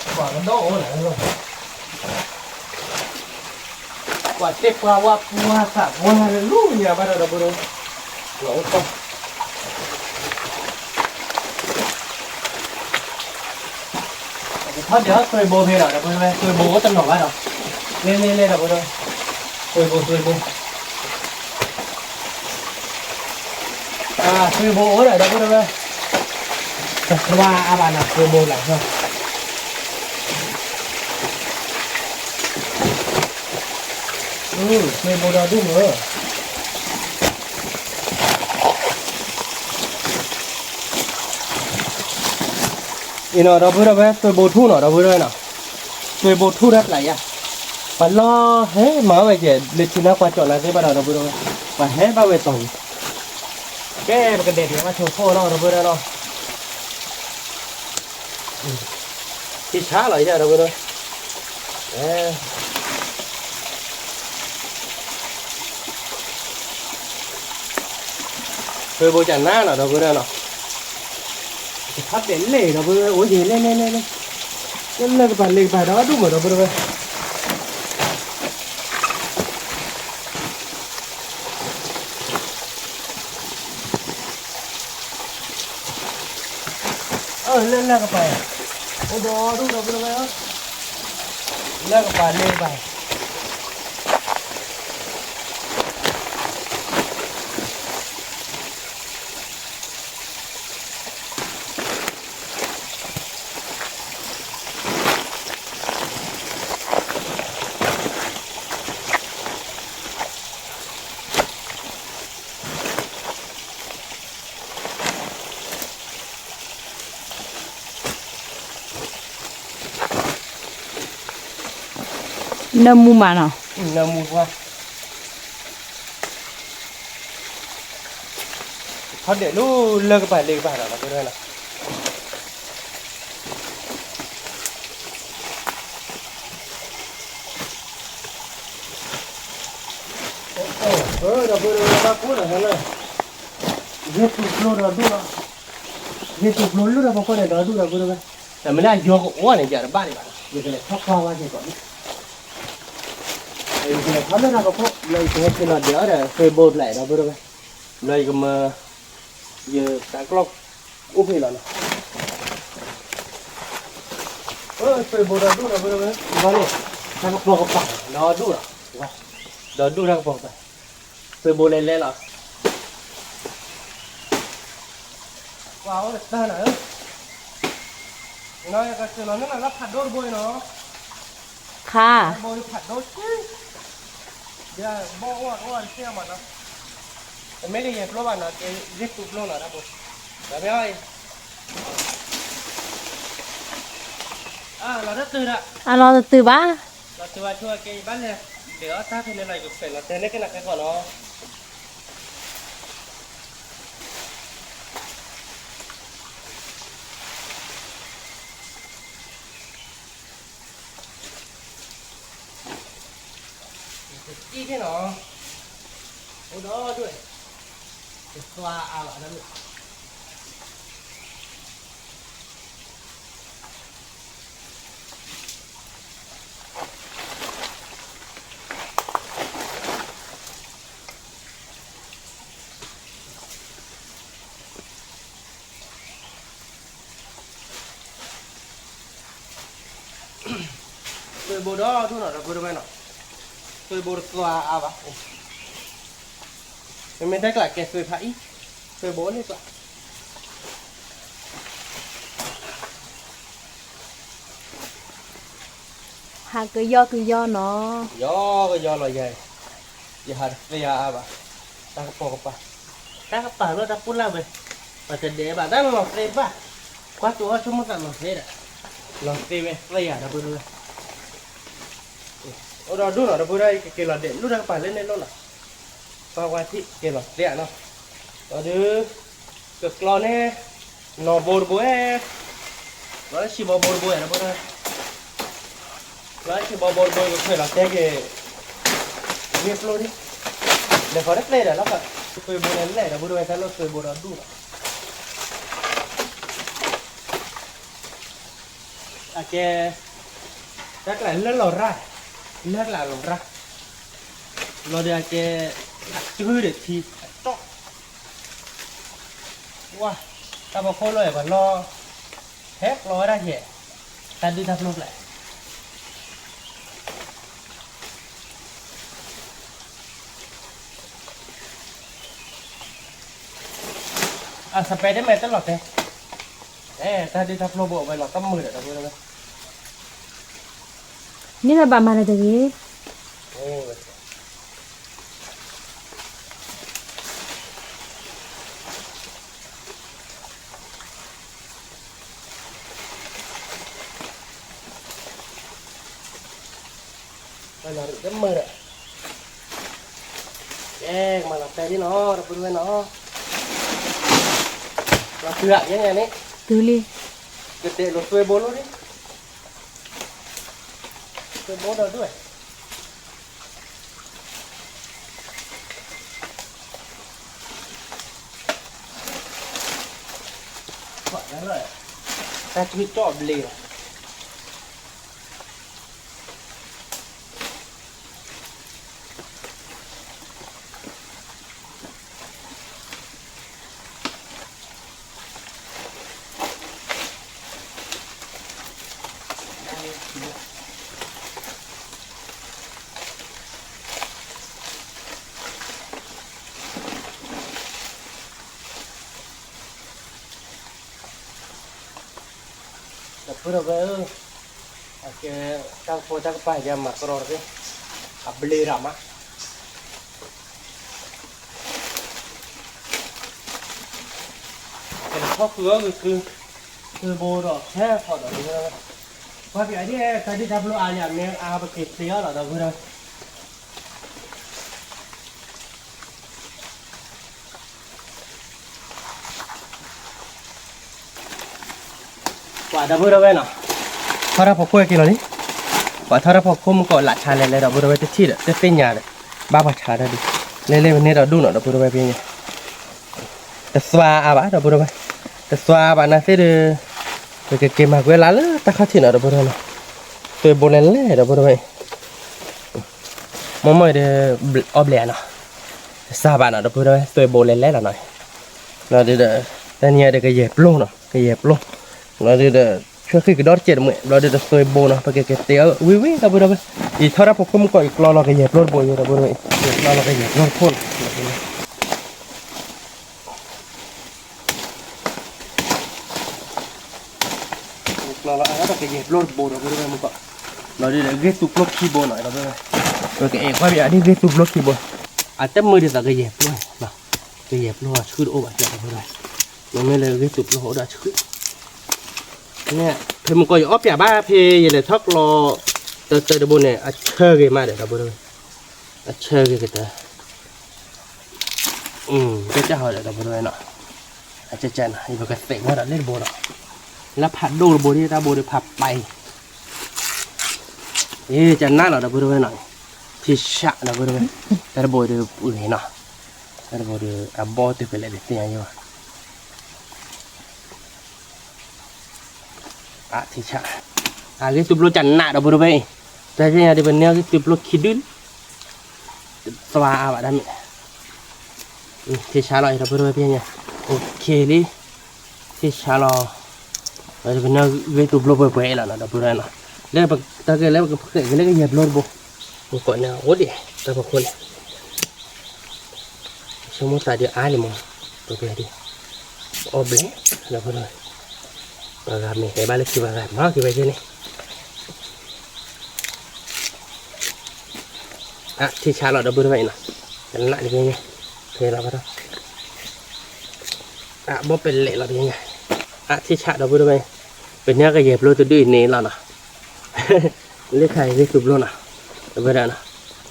ပှၤကဒီးအိၣ်လၢ, ပှၤသ့ၣ်ပှၢ်ဝၣ်ပှၢ်သးပှၢ်လၢလူညါဘၣ်ဒီးဒီးဘၣ်ဒီး, လီၤအိၣ်ထီၣ် ပကထီၣ်ဒဲးအီၤသွ့ဘိဖဲလီၤ ဒီပုၢ်ဒီဝဲၢ် သွ့ဘိအိၣ်တနီၤဘၣ်ဒီး, လဲၤလဲၤလဲၤ ဒီပုၢ်ဒီဝဲၢ်, သွ့ဘိ သွ့ဘိ, သွ့ဘိအိၣ်ဒီး ဒီပုၢ်ဒီဝဲၢ်, တသဝါအါဘၣ်နီၤ သွ့ဘိလီၤ, သွ့ဘိဒီးဒူၣ်မး အံၤနီၤ ဒီပုၢ်ဒီဝဲၢ် သွ့ဘိထူၣ်နီၤ ဒီပုၢ်ဒီဝဲၢ်နီၤ, သွ့ဘိထူၣ်တၢ်ကျးယါ, ပှၤလီၤဟဲမၤဝဲကဲ လၢထံနါကွၢ်ကၠီၣ်နၤသ့ၣ်ဘၣ်ဒီး ဒီပုၢ်ဒီဝဲၢ်, ပှၤဟဲဘၣ်ဝဲတီၤဝံၤ, ကဲ ပကဒဲးဒံးဘၣ်ဆိဖိလီၤ ဒီပုၢ်ဒီဝဲၢ်နီၤ ထံဆါလီၤယဲဒီပုၢ်ဒီဝဲၢ်, သွ့ဘိကနါနီၤ ဒီပုၢ်ဒီဝဲၢ်နီၤ, ကထီၣ်ဒဲးလဲၣ် ဒီပုၢ်ဒီဝဲၢ် အိၣ်ယဲလဲၣ်လဲၣ်လဲၣ်လဲၣ်, လၢလၢကပၤလ့ကပၤဒီးဒူၣ်မး ဒီပုၢ်ဒီဝဲၢ် လၢလၢကပၤ, အိၣ်ဒီးဒူၣ်ဒီပုၢ်ဒီဝဲၢ်, လၢကပၤလ့ကပၤ နၢမူမးနီၤ, နၢမူပှၤ, ထီၣ်ဒဲးလၢလၢကပၤလ့ကပၤဒီး ဒီပုၢ်ဒီဝဲၢ်နီၤ ဒီပုၢ်ဒီဝဲၢ် ဘၣ်ကိၢ်ဒီးလၢ, ယဲၢ်တူာ်ဖျိဒီးဒူၣ်လီၤ, ယဲၢ်တူာ်ဖျိလၢဒီးပှၤကိးန့ၣ်ဒီးဒူၣ်ဒီပုၢ်ဒီဝဲၢ်, တမ့ၢ်လၢယီၤကအိၣ်န့ၣ် ယတဘၣ်ဒံးဘၣ်နီၤ, ယကလဲၤထီၣ်ကွၢ်ဝဲက့ၤကီးလံ, ယကလဲၤထီၣ်လၢတၢ်ကဖိး ဘျီယကဟဲက့ၤလီၤဒဲးအီၤဒီး သွ့ဘိဖျဲးဒီပုၢ်ဒီဝဲၢ်, ဘျီယကမၤ ယတၢ်ကျီၢ်အိၣ်ဖဲလီၤနီၤ, သွ့ဘိဒီးဒူၣ်ဒီပုၢ်ဒီဝဲၢ်, ဘၣ်န့ၣ်, တၢ်ကပီၤကပၤဒီးဒူၣ်လီၤ, ဒီးဒူၣ်တၢ်ကပီၤကပၤ, သွ့ဘိလဲၤလဲၤလီၤ, ကွၢ်အိၣ်တၢ်နၤဧၢ, ယကစၢၤလီၤန့ၢ်နၤလၢဖးဒိၣ်တဘိအံၤနီၤ, ဖး ဘိဖးဒိၣ်က့, ယဘီၣ်အိၣ်တအိၣ်တသ့ၣ်ညါဘၣ်နီၤ, တမ့ၢ်လၢယဲၢ်ဖျိဘၣ်နီၤ, ကဲယဲၢ်တူာ်ဖျိနီၤတၢ်ဘိ, ဒီးမ့ၢ်အံၤ အလီၤတတုၤဘၣ်, လီၤတတုၤဘၣ်ဆိကဲယဘၣ်လဲၤ, ဒဲးအီၣ်တၢ်ဖဲန့ၣ်လီၤ ယကဖဲးလီၤတဲန့ၢ်ကနၣ်ခဲကီးနီၤ တံၢ်ဖဲနီၤ, အိၣ်ဒီးဒွဲၣ်, သွါအါလီၤ သွဲဘိဒီဒူၣ်နီၤ ဒီပုၢ်ဒီဝဲၢ်နီၤ, သွဲဘိတသွါအါဘၣ်, မ့မ့ၢ်တၢ်ကျးကဲသွဲဖးအံၤ, သွဲဘိလၢသွါ ဟးကယီကယီနီၤ, ယီကယီလီၤယၤ, ယဟးတသွဲအါအါဘၣ်, တၢ်ကပိာ်ကပၤ, တၢ်ကပၤလၢတၢ်ပူၤလၢ်ဝဲ, ပတဒဲးဘၣ်တၢ်လီၤသွဲဘၣ်, ကွၢ်တိၤအီၣ်ဆိကမိၣ်သးလီၤသွဲဒီး, လီၤသွဲဝဲသွဲယၤ ဒီပုၢ်ဒီဝဲၢ်, အိၣ်ဒီဒူၣ်နီၤ ဒီပုၢ်ဒီဝဲၢ် ယကက့ၤလီၤဒဲးလိၣ်တၢ်ကပၤလၢန့ၣ်လိၣ်နီၤ, ပှၤဝါထံၣ်က့ၤလီၤသွဲနီၤ, ဒီးဒုး ကကျီန့ၣ် နီၢ်ဘိတဘိ, လီၤလၢဆံးဘီဘိတဘိ ဒီပုၢ်ဒီဝဲၢ်, လီၤလၢဆံးဘီဘိတဘိ ကခွဲးလီၤတဲက့ၤ မ့ၢ်ပျိၢ်ဒံး, လဲၤဃီတသ့ဒီးလီၤ, သွဲဘိန့ၣ်လဲၣ် ဒီပုၢ်ဒီဝဲၢ် တၢ်လီၢ်သွဲဘိဒီဒူၣ်လီၤ, အကဲ တၢ်ကျးလၢလီၤရၢ်, လၢကျးလီၤရၢ်, လီၤဒီးအကဲ အတုၤဒီးထံအတီၢ် ဝါ, တၢ်ဖီခိၣ်လီၤအဲၣ်ပှၤလီၤ, ဟဲကျီဝဲဒၣ်ယဲၢ်, တၢ်ဒုၣ်တၢ်ပျိၢ်ကျဲ, အစပဲတမဲာ်တလီၤတဲ, တၢ်ဒုၣ်တၢ်ပျိၢ်ဘိးဝဲလီၤတမုာ်ဒီး ဒီပုၢ်ဒီဝဲၢ် န့ၣ်လၢဘၣ်မၤလၢတဂ့ၤ, တမုာ်ဒီး, ကဲ ကမၤလီၤတဲဒ်နီၤ ဒီပုၢ်ဒီဝဲၢ်နီၤ, လီၤတုၤဧါ ယဲန့ၣ်, တုၤလံ, ကတဲလိာ်သွဲဘိလိၣ်ဒံး, သွဲဘိဒီဒူၣ် တၢ်ထုကၠီၣ်ဘျ့လီၤ, ဒီပုၢ်ဒီဝဲၢ်ဧၢ, အကဲ တၢ်ကဖိတၢ်ကပၤယၤမၤကရီတဘ့ၣ်, အဘျ့ရၤမး, ကဲထီၣ်ဃုာ်အီၣ်ဂ့ၤကု, ဃုဘိဒီးဟဲထီၣ်ဒီး, ပှၤပယီၤဒ်တၢ်ဒုၣ်တၢ်ပျိၢ်အါယၤမ့ၢ်အါပက့ၤသ့အီၤလီၤ ဒီပုၢ်ဒီဝဲၢ် ပှၤဒီပုၢ်ဒီဝဲၢ်နီၤ, ထီၣ်တၢ်ဖီခိၣ်က့ၤလီၤလံ, ပှၤထီၣ်တၢ်ဖီခိၣ်မုၢ်ကီးလၢဆါလဲၤလဲၤ ဒီပုၢ်ဒီဝဲၢ် တထံၣ်ဒီး တသ့ၣ်ညါဒီး ဘၣ်ပှၤဆါတၢ်ဒုး, လဲၤလဲၤပန့ၢ်ဒီးဒူၣ်နီၤ ဒီပုၢ်ဒီဝဲၢ်ဖဲန့ၣ်, တသွါအါဘၣ် ဒီပုၢ်ဒီဝဲၢ်, တသွါအါဘၣ်နာ်သ့ၣ်ဒီး, ပကက့ၤမၤကွဲလၢ်လၢတၢ်ခီၣ်ထံးနီၤ ဒီပုၢ်ဒီဝဲၢ်နီၤ, သွဲဘိလဲၤလဲၤ ဒီပုၢ်ဒီဝဲၢ် မ့ၢ်မ့ၢ်ဒီး အီၣ်ဘျဲးနီၤ, တစၢ်ဘၣ်နီၤ ဒီပုၢ်ဒီဝဲၢ် သွဲဘိလဲၤလဲၤလီၤနီၤ, ဘျီဒုဒီး တနံၤအံၤဒီးကယဲၢ်ပျိၢ်နီၤ ကယဲၢ်ပျိၢ်, ဘျီဒုဒီး ဆွဲဃံကဒီတစဲးတမှဲး ဘျီဒုဒီးသွဲဘိနီၤ ပကက့ၤတဲအီၤဝံၤဝံၤ ဒီပုၢ်ဒီဝဲၢ်, ယထီၣ်တၢ်ဖီခိၣ်မုၢ်ကီး ယကျီလီၤကယဲၢ်ပျိၢ်တဘိယဲၢ် ဒီပုၢ်ဒီဝဲၢ်, ယကျီလီၤကယဲၢ်ပျိၢ်တခိၣ်နီၤ ကျီလီၤအါထီၣ်ကယဲၢ်ပျိၢ်တဘိဒီး ဒီပုၢ်ဒီဝဲၢ်မုၢ်ကီး, ဘျီဒုဒီး ဂ့ၢ်သူပျိၢ်ခံဘိနီၤ ဒီပုၢ်ဒီဝဲၢ်, ပကအဲၣ်ကွၢ်ပယီၤဒ်ဂ့ၢ်သူပျိၢ်ခံဘိ, အတမုာ်ဒ်သိးကယဲၢ်ပျိၢ်, ကယဲၢ်ပျိၢ်အဆှုၣ်တအိၣ်ဘၣ် ဒီပုၢ်ဒီဝဲၢ်, မ့မ့ၢ်လၢဂ့ၢ်သူပျိၢ်အိၣ်ဒီးအဆှုၣ်, န့ၣ် ဖဲမုၢ်ကီးယအီၣ်ပျဲဘၣ် ဖဲယလဲၤထီၣ်ကျီ တၢတၢတဘိန့ၣ် အဆၢဂ့ၤမးဒီး ဒီပုၢ်ဒီဝဲၢ်, အဆၢဂ့ၤကတၢၢ် ကကၢ်ဟီဒီး ဒီပုၢ်ဒီဝဲၢ်နီၤ, အကကၢ်နီၤ ယပကသဲးဝဲဒီးလၢတဘိဒီး, လၢဖးဒိၣ်တဘိဒ်တၢ်ဘိဒီးဖးပာ်အံၤ, အကနၣ်လီၤ ဒီပုၢ်ဒီဝဲၢ်နီၤ, ဖံဆး ဒီပုၢ်ဒီဝဲၢ်, တၢ်တဘိဒီးပှ့ၤနီၤ, တၢ်တဘိဒီး အဘီၣ်တုၤဖဲလဲၣ်တသ့ၣ်ညါယဲဘၣ်. အထံဆး, အဂ့ၢ်သူဘျိကနးဒီပုၢ်ဒီဝဲၢ်အံၤ, တၢ်သ့ၣ်ညါဒ်ပန့ၢ်အဂ့ၢ်သူဘျိခံဒုလံ, သွါအါဘၣ်ဒၣ်မ့ၢ်, ထံဆးလီၤအံၤဒီပုၢ်ဒီဝဲၢ်ဖဲညါ, အိၣ်ခ့လံ, ထံဆးလီၤ, ပန့ၢ်ဂ့ၢ်သူဘျိပှဲၤပှဲၤလီၤနီၤ ဒီပုၢ်ဒီဝဲၢ်နီၤ, လၢတၢ်ကလဲၣ်ပကဖဲးက့ၤလၢကယဲၢ်ဘျိတဘိ, ပကိးန့ၣ်အိၣ်ဒံး တၢ်ဖီခိၣ်န့ၣ် ဆိကမိၣ်သးဒုးအါန့ၣ်မး, ပကဒုး, အီၣ်ဘျဲၣ်, ဒီပုၢ်ဒီဝဲၢ်, ပှၤဂၤမ့ၢ်ဟဲဘၣ်လၢခံပှၤဂၤမၤက့ၤဝဲက့ၤန့ၣ်, အထံဆးလီၤဒီပုၢ်ဒီဝဲၢ်အံၤနီၤ, ကနးန့ၣ်က့ၤ, ဖဲလီၤဘၣ်ဒီး, အဘီၣ်ပလဲာ်လီၤဖဲညါ, အထံဆးဒီပုၢ်ဒီဝဲၢ်, ပန့ၢ်ကယဲၢ်ဘျိတဒုအံၤန့ၣ်လီၤနီၤ လၢခါအံၤဂ့ၢ်သူဘျိနီၤ, ဒီပုၢ်ဒီဝဲၢ်နီၤ,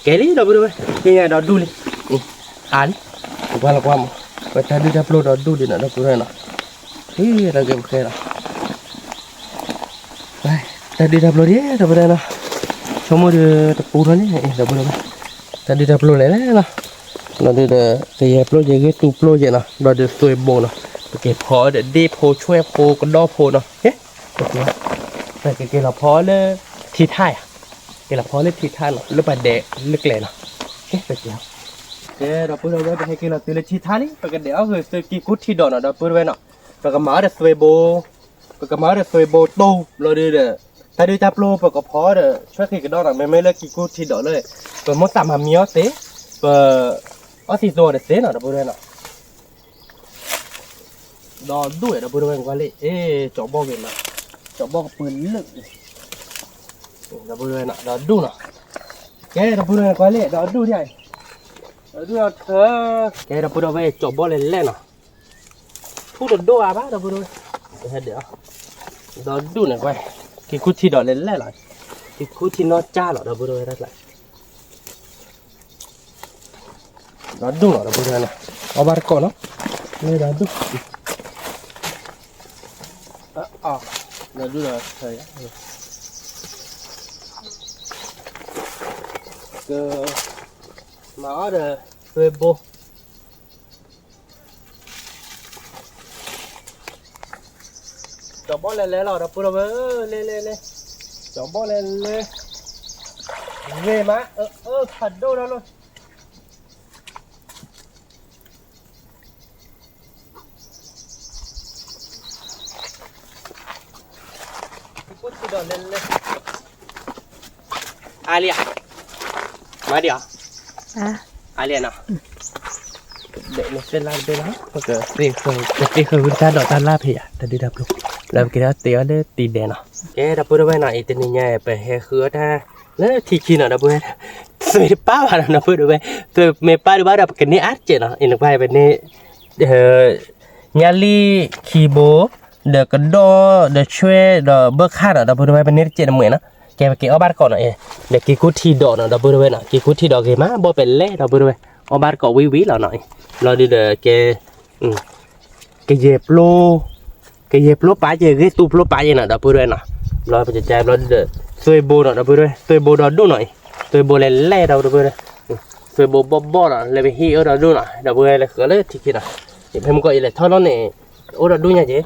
ကဲလံဒီပုၢ်ဒီဝဲၢ်, ဖဲညါဒီဒူၣ်လံ, အါလံ, ပကွၢ်လီၤကွၢ်မး, ပတၢ်ဒုၣ်တၢ်ပျိဒီဒူၣ်ဒံးနီၤ ဒီပုၢ်ဒီဝဲၢ်နီၤ, ဟ့ၣ် တၢ်ကဲပဃဲလီၤ, တၢ်ဒုၣ်တၢ်ပျိဒံး ဒီပုၢ်ဒီဝဲၢ်နီၤ, ဆိကမိၣ်ဒီးတပူၤထီၣ်န့ၣ် ဒီပုၢ်ဒီဝဲၢ်, တၢ်ဒုၣ်တၢ်ပျိလဲၣ်လဲၣ်နီၤ, ဒီးဒုးဒီး ကယဲၢ်ပျိယဲၢ်ဂ့ၢ်သူဘျိယဲၢ်နီၤ, ဒီးဒုးသွဲဘိနီၤ, ပက့ၤဖီအီၤဒီးဒ့ၣ်ဖိ ဆွဲၣ်ဖိ ကဒီၣ်ဖိနီၤ, ကက့ၤလီၤဖီလၢထံထၣ်ယၤ, က့ၤလီၤဖီလၢထံထၣ်နီၤ လၢပှၤဒဲးလၢကျဲနီၤ, ကဲ ဒီပုၢ်ဒီဝဲၢ် ပဟဲက့ၤလီၤတုၤလၢထံထၣ်လံ ပကဒဲးအီၣ်ဂ့ၤသုးက့ၤကူထံဒီးနီၤ ဒီပုၢ်ဒီဝဲၢ်နီၤ, ပကမၤအီၤဒီးသွဲဘိ, ပကမၤအီၤဒီးသွဲဘိတိၢ်ဘျီဒုးဒီး, တၢ်ဒုၣ်တၢ်ပျိပကဖီအီၤဒီး ဆွဲၣ်ဃံးကဒီးနီၤ မ့မ့ၢ်လၢက့ၤကူထံဒီးလၢ, ပမိၢ်သးမၤမံအီၤသ့, ပ, အီၣ်သံသိးအီၤတသ့နီၤ ဒီပုၢ်ဒီဝဲၢ်နီၤ ဒီဒူၣ်ဒီပုၢ်ဒီဝဲၢ်ကွၢ်လံ, အ့ ကၠီဘီၣ်ဂ့ၤမး, ကၠီဘီၣ်ကပၢၤလၢာ်, ဒီပုၢ်ဒီဝဲၢ်နီၤ ဒီဒူၣ်နီၤ, ကဲ ဒီပုၢ်ဒီဝဲၢ်ကွၢ်လံ ဒီဒူၣ်ဒံး, ဒီဒူၣ်ဒီထၢ, ကဲ ဒီပုၢ်ဒီဝဲၢ် ကၠီဘီၣ်လဲၤလဲၣ်နီၤ, ထူတဒိၣ်အါဘၣ် ဒီပုၢ်ဒီဝဲၢ်, ဒီဒူၣ်န့ၣ်ကွၢ်, က့ၤခူထံဒီးလဲၤလဲၣ်လီၤ, က့ၤခူထံနီၢ်ကၠၢ်လီၤ ဒီပုၢ်ဒီဝဲၢ်တၢ်ကျါ ဒီဒူၣ်လီၤ ဒီပုၢ်ဒီဝဲၢ်နီၤ, အီၣ်ဘၣ်တကိးနီၤ, လၢဒီဒူၣ်, ဒီဒူၣ်ဒီး, က, မၤအီၣ်ဒီး, သွဲဘိ, ကၠီဘီၣ်လဲၤလဲၣ်လီၤ ဒီပုၢ်ဒီဝဲၢ်, လဲၤလဲၤလဲၤ, ကၠီဘီၣ်လဲၤလဲၤ, ဂ့ၤမး, အၢ ဖးဒိၣ်ထီၣ်လီၤ အါလံဧါ, မၤဒံးဧါ, အါလံဧါနီၤ, ဒဲးန့ၣ်သ့ၣ်လၢ်တဘ့ၣ်လီၤ, ပကသ့ၣ်ဃုာ်ဝံၤတၢ်ဒိးတၢ်လၢ်ဖဲယၤ တၢ်ဒုၣ်တၢ်ပျိ, လၢပက့ၤထီၣ်တ့အီၤလၢတံၤဒဲးနီၤ, ကဲ ဒီပုၢ်ဒီဝဲၢ်နီၤ, အံၤတနံၤညါ ပဟဲဃုအီၣ်တၢ် လၢထံခံနီၤ ဒီပုၢ်ဝဲၢ်, သွဲတပၢ်ဘၣ်နီၤ ဒီပုၢ်ဒီဝဲၢ်, သွဲမ့ၢ်ပၢ်ဒံးဘၣ်ဒီး ပကန့ၢ်အါတကဲးနီၤ, အံၤနကွၢ်ပန့ၢ် ညါလံၢ်ခံဘိ, ဒီးကဒီၣ်, ဒီးဆွဲၣ်, ဒီးဘၢၣ်ခၣ်နီၤ ဒီပုၢ်ဒီဝဲၢ်, ပန့ၢ်တကဲးတမှဲၤနီၤ, ကဲပက့ၤအီၣ်ဘၣ်တကိးနီၤ, ဒီးက့ၤကူထံဒီးနီၤ ဒီပုၢ်ဒီဝဲၢ်နီၤ, က့ၤကူထံဒီးဂ့ၤမး ဘီၣ်ပဲလဲၣ် ဒီပုၢ်ဒီဝဲၢ်, အီၣ်ဘၣ်တကိးဝံၤဝံၤလီၤနီၤ, ဘျီဒုဒီးကဲ ကယဲၢ်ပျိ, ကယဲၢ်ပျိပာ်က့ၤ ဂ့ၢ်သူဘျိပာ်က့ၤနီၤ ဒီပုၢ်ဒီဝဲၢ်နီၤ, ဘျီပကကဲဘျီဒုဒီး သွဲဘိနီၤ ဒီပုၢ်ဒီဝဲၢ်, သွဲဘိဒီဒူၣ်နီၤအံၤ, သွဲဘိလဲၤလဲၣ် ဒီပုၢ်ဒီဝဲၢ်, သွဲဘိဘီၣ်ဘီၣ်နီၤ လၢပဟံၣ်အၢဒီဒူၣ်နီၤ ဒီပုၢ်ဝဲၢ်, လဲၤဃုာ်လၢထံခံနီၤ, ဖဲမုၢ်ကီၢ်အံၤလဲၤထီၣ်လီၤန့ၣ် အိၣ်ဒီဒူၣ်ညါက့ၤ, ဒီးလၢ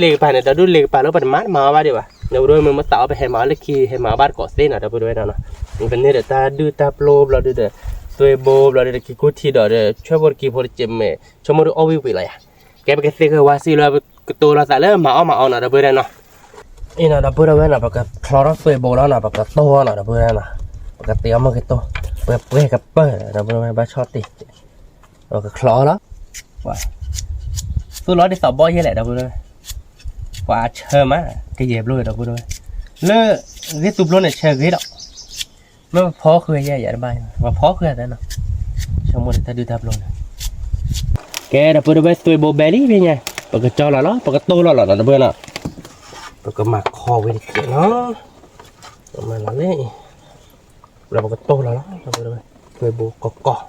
လ့ကပၤန့ၣ် ဒီဒူၣ်လ့ကပၤလၢပတမၤတမၤအီၣ်ဘၣ်ဒံးဘၣ်, ဒီပုၢ်ဒီဝဲၢ် မ့ၢ်မ့ၢ်သးအီၣ် ပဟဲမၤအီၣ်လၢခံ ဟဲမၤအီၣ်ဘၣ်တကိးသ့နီၤ ဒီပုၢ်ဒီဝဲၢ်နီၤ, ပန့ၢ်ဒီးတၢ်ဒုၣ်တၢ်ပျိဘျီဒုဒီး သွဲဘိဘျီဒုဒီး က့ၤကူထံဒီးဒီး ဆွဲၣ်ဖိတက့ၤဖိတကဲးမဲာ် ဆိကမိၣ်ဒုးအီၣ်ဝံၤဝံၤလီၤယၤ, ကဲပကသ့ၣ်ဃုာ်ဝါစံလၢ ကတိၤလီၤသးလၢမၤအီၣ်မၤအီနီၤ ဒီပုၢ်ဒီဝဲၢ်နီၤ, အံၤနီၤ ဒီပုၢ်ဒီဝဲၢ်နီၤ ပကချီထီၣ်သွဲဘိလီၤနီၤ ပကတိၢ်နီၤ ဒီပုၢ်ဒီဝဲၢ်နီၤ, ပကတ့အီၣ်မ့ၢ်ကတိၢ်, ပှဲၤပှဲၤကပၢၢ် ဒီပုၢ်ဒီဝဲၢ် ဘၣ်ဆီၣ်တံၢ်, ပကချီအီၣ်လီၤ, သူၣ်လီၤဒ်သိးဘီၣ်ယဲလဲၣ် ဒီပုၢ်ဒီဝဲၢ်, ပှၤဆၢမး ကယဲၢ်ဘျိ ဒီပုၢ်ဒီဝဲၢ်, လၢ ဂ့ၢ်သူဘျိန့ၣ်ဆၢဂ့ၤဒီး မ့ၢ်ပဖီဃုာ်ယဲ ယတဘၣ်, ပဖီဃုာ်သးနီၤ, ဆိကမိၣ်ဒီးတၢ်ဒုၣ်တၢ်ပျိန့ၣ်, ကဲ ဒီပုၢ်ဒီဝဲၢ် သွဲဘိဘဲလံဖဲညါ, ပကကၠီလီၤလီၤ ပကတိၢ်လီၤလီၤနီၤ ဒီပုၢ်ဝဲၢ်နီၤ, ပကမၤခီဝံၤတကဲးနီၤ, ပမၤလီၤလံ, လၢပကတိၢ်လီၤလီၤ ဒီပုၢ်ဒီဝဲၢ်, သွဲဘိကီၢ်ကီၢ်,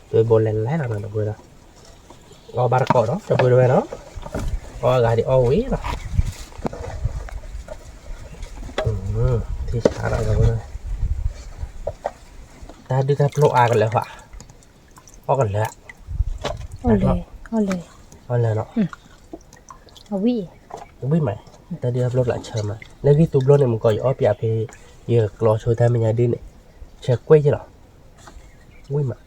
သွဲဘိလဲၤလဲၤလီၤနီၤ ဒီပုၢ်ဝဲၢ်နီၤ, အီၣ်ဘၣ်တကိးနီၤ ဒီပုၢ်ဒီဝဲၢ်နီၤ, အီၣ်ဂၤဒံးအီၣ်ဝံၤလီၤ ထံဆးလီၤ ဒီပုၢ်ဝဲၢ်, တၢ်ဒုၣ်တၢ်ပျိအါကလၢာ်ဃီ, အီၣ်ကလၢာ်, အီၣ်လဲၣ်, အီၣ်လဲၣ်, အီၣ်လဲၣ်နီၤ, အဝံၣ်, ဝံၣ်မး, တၢ်ဒုၣ်တၢ်ပျိဖျးဆၢမး, လၢဂံၢ်သူဘျိန့ၣ် မုၢ်ကီၢ်ယအီၣ်ပၠးဖဲ ယကျီဆိတၢ်မဲာ်ညါဒ်န့ၣ်, ဆဲးကွဲၢ်ယလီၤ, ဝံၣ်မး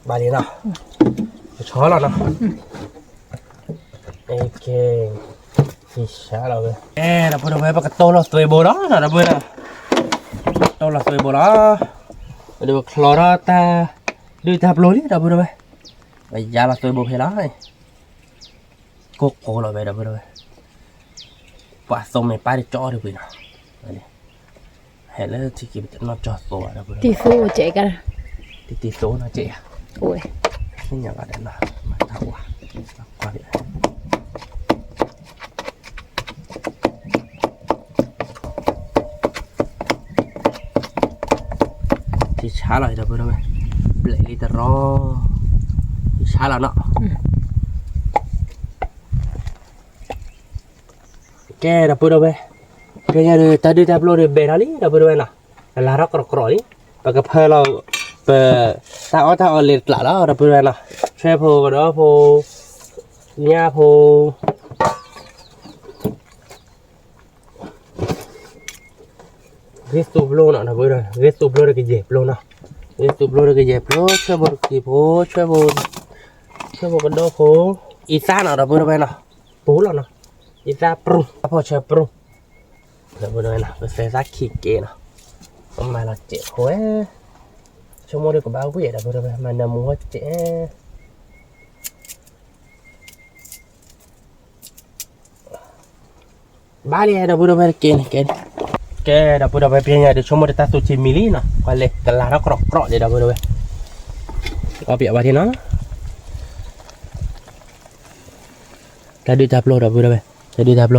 ဘၣ်လံနီၤ, ပဆီလီၤနီၤ, ကဲ, ကဲ, ဒီပုၢ်ဒီဝဲၢ် ပကတိၢ်လီၤသွဲဘိလီၤနီၤ ဒီပုၢ်ဝဲၢ်, တိၢ်လီၤသွဲဘိလီၤ, ဒီးပချီထီၣ်တၢ်ဒုၣ်တၢ်ပျိလံ ဒီပုၢ်ဒီဝဲၢ်, ပယါလီၤသွဲဘိဖဲလီၤ, ကိၢ်ကိၢ်လီၤဝဲ ဒီပုၢ်ဒီဝဲၢ်, ပှၤသိမဲာ်ပၢ်တကၠီအီၤတပှ့ၤနီၤ, ဟဲလၢထံက့ၤပတနီၢ်ကၠီသိးဘၣ်ဒီး တံၤသိကဲက, တံၤသိနီၢ်ကဲဧါ, သ့ၣ်ညါဘၣ်ဒီးနီၤ, မၤတၢ်ဝါ, ထံဆါလီၤ ဒီပုၢ်ဒီဝဲၢ်, ဘျဲးလံတရီ, ထံဆါလီၤနီၤ ကဲ ဒီပုၢ်ဒီဝဲၢ်, ဖဲညါဒီး တၢ်ဒုၣ်တၢ်ပျိဒီးဘဲးထီၣ်လံ ဒီပုၢ်ဒီဝဲၢ်နီၤ, ကလၤထီၣ်ကြီကြီလံ, ပကဖၢလီၤ ပ တၢ်အီၣ်တၢ်အီလ့ၤတကျးလီၤ ဒီပုၢ်ဒီဝဲၢ်နီၤ, ဆွဲဖိကဒီဖိ ညၣ်ဖိ ဂ့ၢ်သူဘျိနီၤ ဒီပုၢ်ဒီဝဲၢ်, ဂ့ၢ်သူဘျိဒီးကယဲၢ်ပျိနီၤ, ဂ့ၢ်သူဘျိဒီးကယဲၢ်ပျိ, ဆွဲဖိတက့ၤဖိ, ဆွဲဖိ, ဆွဲဖိကဒီဖိ, အံသၣ်နီၤ ဒီပုၢ်ဒီဝဲၢ်နီၤ, ပူၤလီၤနီၤ, အံသၣ်ပြူၢ်, တၢ်ဖီၣ်ဆၢပြူၢ်, ဒီပုၢ်ဒီဝဲၢ်နီၤ, ပသဲသၣ်ခံက့နီၤ, ပမၤလီၤစဲးဖိဝဲ, ဆိကမိၣ်ဒီးကဘၣ်ဝံၣ် ဒီပုၢ်ဒီဝဲၢ်, မၤနၢမူဝဲစဲး ဘၣ်လံ ဒီပုၢ်ဒီဝဲၢ် ကဲန့ၣ် ကဲန့ၣ်, ကဲ ဒီပုၢ်ဒီဝဲၢ် ဖဲညါဒီး ဆိကမိၣ်ဒီးတၢ်သူထံမံၤလံနီၤ, ကွၢ်လဲၤကလၤထီၣ်ကြီကြီလံ ဒီပုၢ်ဒီဝဲၢ်, အီၣ်ပၠးဝဲဒၣ်နီၤ, တၢ်ဒုၣ်တၢ်ပျိ ဒီပုၢ်ဒီဝဲၢ်, တၢ်ဒုၣ်တၢ်ပျ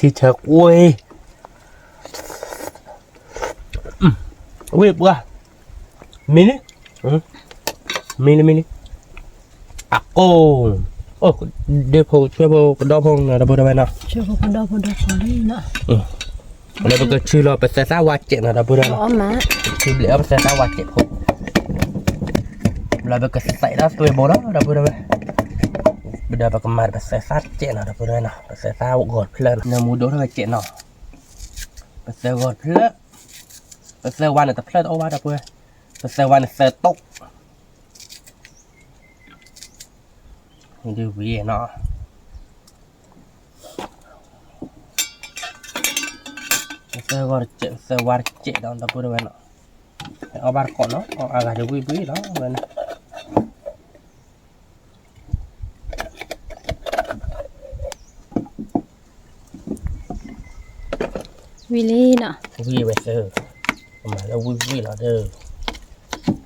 ိ ထံဆၢကွ့ၢ်, ဝံၣ်ပှၢ်, မံၤလံ, မံၤလံ မံၤလံ, အကိၢ်, ဒ့ဖိဆွဲဖိကဒီဖိနီၤ ဒီပုၢ်ဒီဝဲၢ်နီၤ, လၢပကဆူလီၤပသဲသၣ်ဝါစဲးနီၤ ဒီပုၢ်ဒီဝဲၢ်နီၤ, ဆူဘျဲးအီၣ်ပသဲသၣ်ဝါစဲးဖိ, လၢပကသဲးဒၣ်သွဲဘိလီၤ ဒီပုၢ်ဒီဝဲၢ်, ဒီးပကမၤပသဲသၣ်စဲးနီၤ ဒီပုၢ်ဒီဝဲၢ်နီၤ, ပသဲသၣ်ဂီၤတဖျၢၣ်နီၤ, နၢမူဒိၣ်ထီၣ်ဝဲစဲးနီၤ, ပသဲဂီၤတဖျၢၣ်, ပသဲဝါန့ၣ်တဖျၢၣ်တအိၣ်ဘၣ် ဒီပုၢ်ဝဲၢ်, ပသဲဝါန့ၣ်သၢတိၣ်, ဒ်ဝံၤနီၤ, ပသဲဂီၤတစဲး ပသဲဝါတစဲးဒီး ဒီပုၢ်ဒီဝဲၢ်နီၤ, အီၣ်ဘၣ်တကိးနီၤ အီၣ်အါဂၤဒီးဝံၣ်ဝံၣ်လီၤဝဲန့ၣ် ဝံၣ်လံနီၤ, ဝံၣ်ဝဲသၢ, ပမၤလၢဝံၣ်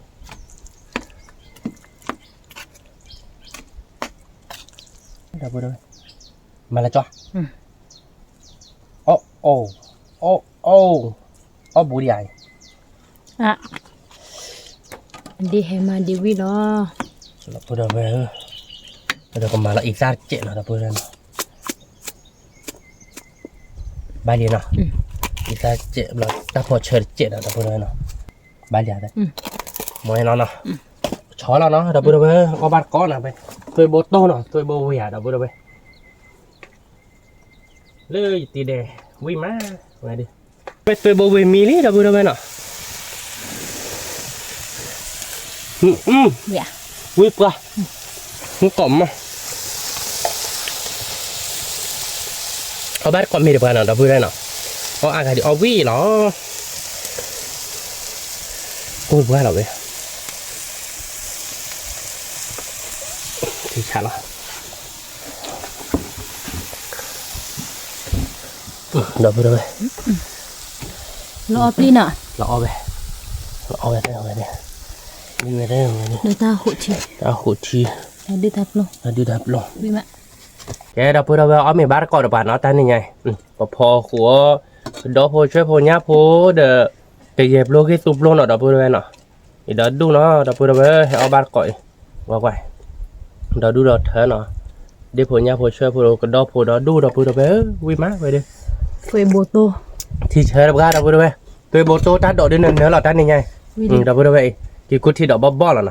ဝံၣ်လီၤဒီး, ဒီပုၢ်ဒီဝဲၢ်, မၤလၢကၠီ, အီၣ်, အီၣ်, အီၣ်ဘူးဒံးဧါ, ဒ်ဟဲမၤဒ်ဝံၣ်လီၤ, ဒီပုၢ်ဒီဝဲၢ်ဧၢ, ဒီးကမၤလီၤအံသၣ်တစဲးနီၤ ဒီပုၢ်ဒီဝဲၢ်နီၤ, ဘၣ်လံနီၤ, အံသၣ်တစဲးဘျီ တၢ်ဖီၣ်ဆၢတစဲးနီၤ ဒီပုၢ်ဒီဝဲၢ်နီၤ, ဘၣ်လံဧါ, မ့ၢ်နီၤနီၤ, ဆီလီၤနီၤ ဒီပုၢ်ဒီဝဲၢ်, အီၣ်ဘၣ်တကိးနီၤ, သွဲဘိတိၢ်နီၤ သွဲဘိဝံၤဧါ ဒီပုၢ်ဒီဝဲၢ် လၢယတံၤဒဲး ဝံၣ်မး, ဝဲသွဲဘိဝံၤမံလံ ဒီပုၢ်ဒီဝဲၢ်နီၤ, ဝံၣ်ပှၢ်, ကိးမး, အီၣ်ဘၣ်တကိးမ့ၢ်တပှၤနီၤ ဒီပုၢ်ဒီဝဲၢ်နီၤ, အီၣ်အါဂၤဒ်အီၣ်ဝံၣ်လီၤ, ကိၢ်ပှၢ်လီၤဝဲ ထံဆးလီၤ, ဒီပုၢ်ဒီဝဲၢ်, လီၤအီၣ်ပျံၤနီၤ, လီၤအီၣ်ဝဲ, လီၤအီၣ်ဝဲ, လီၤအီၣ်ဝဲ, တၢ်ဟူးထံ, တၢ်ဟူးထံ, တၢ်ဒုၣ်တၢ်ပျိ, တၢ်ဒုၣ်တၢ်ပျိ, ကဲ ဒီပုၢ်ဒီဝဲၢ် အီၣ်မ့ၢ်ဘၣ်တကိးတပှၤနီၤ တၢ်နံၤညါအံၤ, ပဖီဃိး, ကဒီဖိဆွဲဖိညၣ်ဖိဒီး, ကယဲၢ်ပျိဂ့ၢ်သူပျိနီၤ ဒီပုၢ်ဒီဝဲၢ်နီၤ, အံၤဒီဒူၣ်နီၤ ဒီပုၢ်ဒီဝဲၢ် ဟဲအီၣ်ဘၣ်တကိးအံၤ, ကွၢ်ကွၢ်, ဒီဒူၣ်ဒီထၢနီၤ, ဒ့ဖိညၣ်ဖိဆွဲဖိကဒီဖိဒီဒူၣ် ဒီပုၢ်ဒီဝဲၢ်ဧၢ, ဝံၣ်မးဝဲဒီး, သွဲဘိတိၢ် ထံဆၢတပှၢ် ဒီပုၢ်ဒီဝဲၢ်, သွ့ဘိတိၢ်တၢ်ဒိးဒ်နနၢၤလီၤတၢ်နံၤညါအံၤ, ဒီပုၢ်ဒီဝဲၢ်အံၤ, က့ၤကူထံဒီးဘီၣ်ဘီၣ်လီၤနီၤ.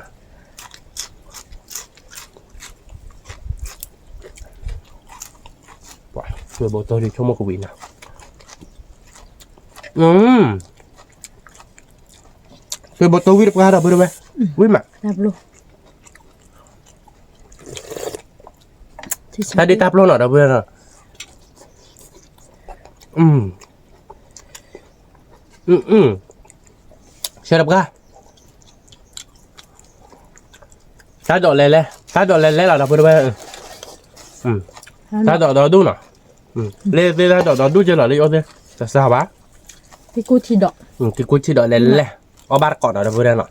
သွ့ဘိတိၢ်ဒ်ဆိကမိၣ်ကဝံၤနီၤ, သွ့ဘိတိၢ်ဝံၣ်တပှၢ် ဒီပုၢ်ဒီဝဲၢ်, ဝံၣ်မး, တၢ်ဒ်တၢ်ပျိနီၤ ဒီပုၢ်ဒီဝဲၢ်နီၤ, ဆၢတပှၢ် တၢ်ဒိးလဲၤလဲၤ တၢ်ဒိးလဲၤလဲၤလီၤ ဒီပုၢ်ဒီဝဲၢ်, တၢ်ဒိးဒီဒူၣ်နီၤ, လၢသ့ၣ်တၢ်ဒိးဒီဒူၣ်ကလီၤလၢယအိၣ်သ့ၣ် တစှၤဘၣ်, က့ၤကူထံဒီးလဲၤလဲၤ, အီၣ်ဘၣ်တကိးနီၤ ဒီပုၢ်ဒီဝဲၢ်နီၤ,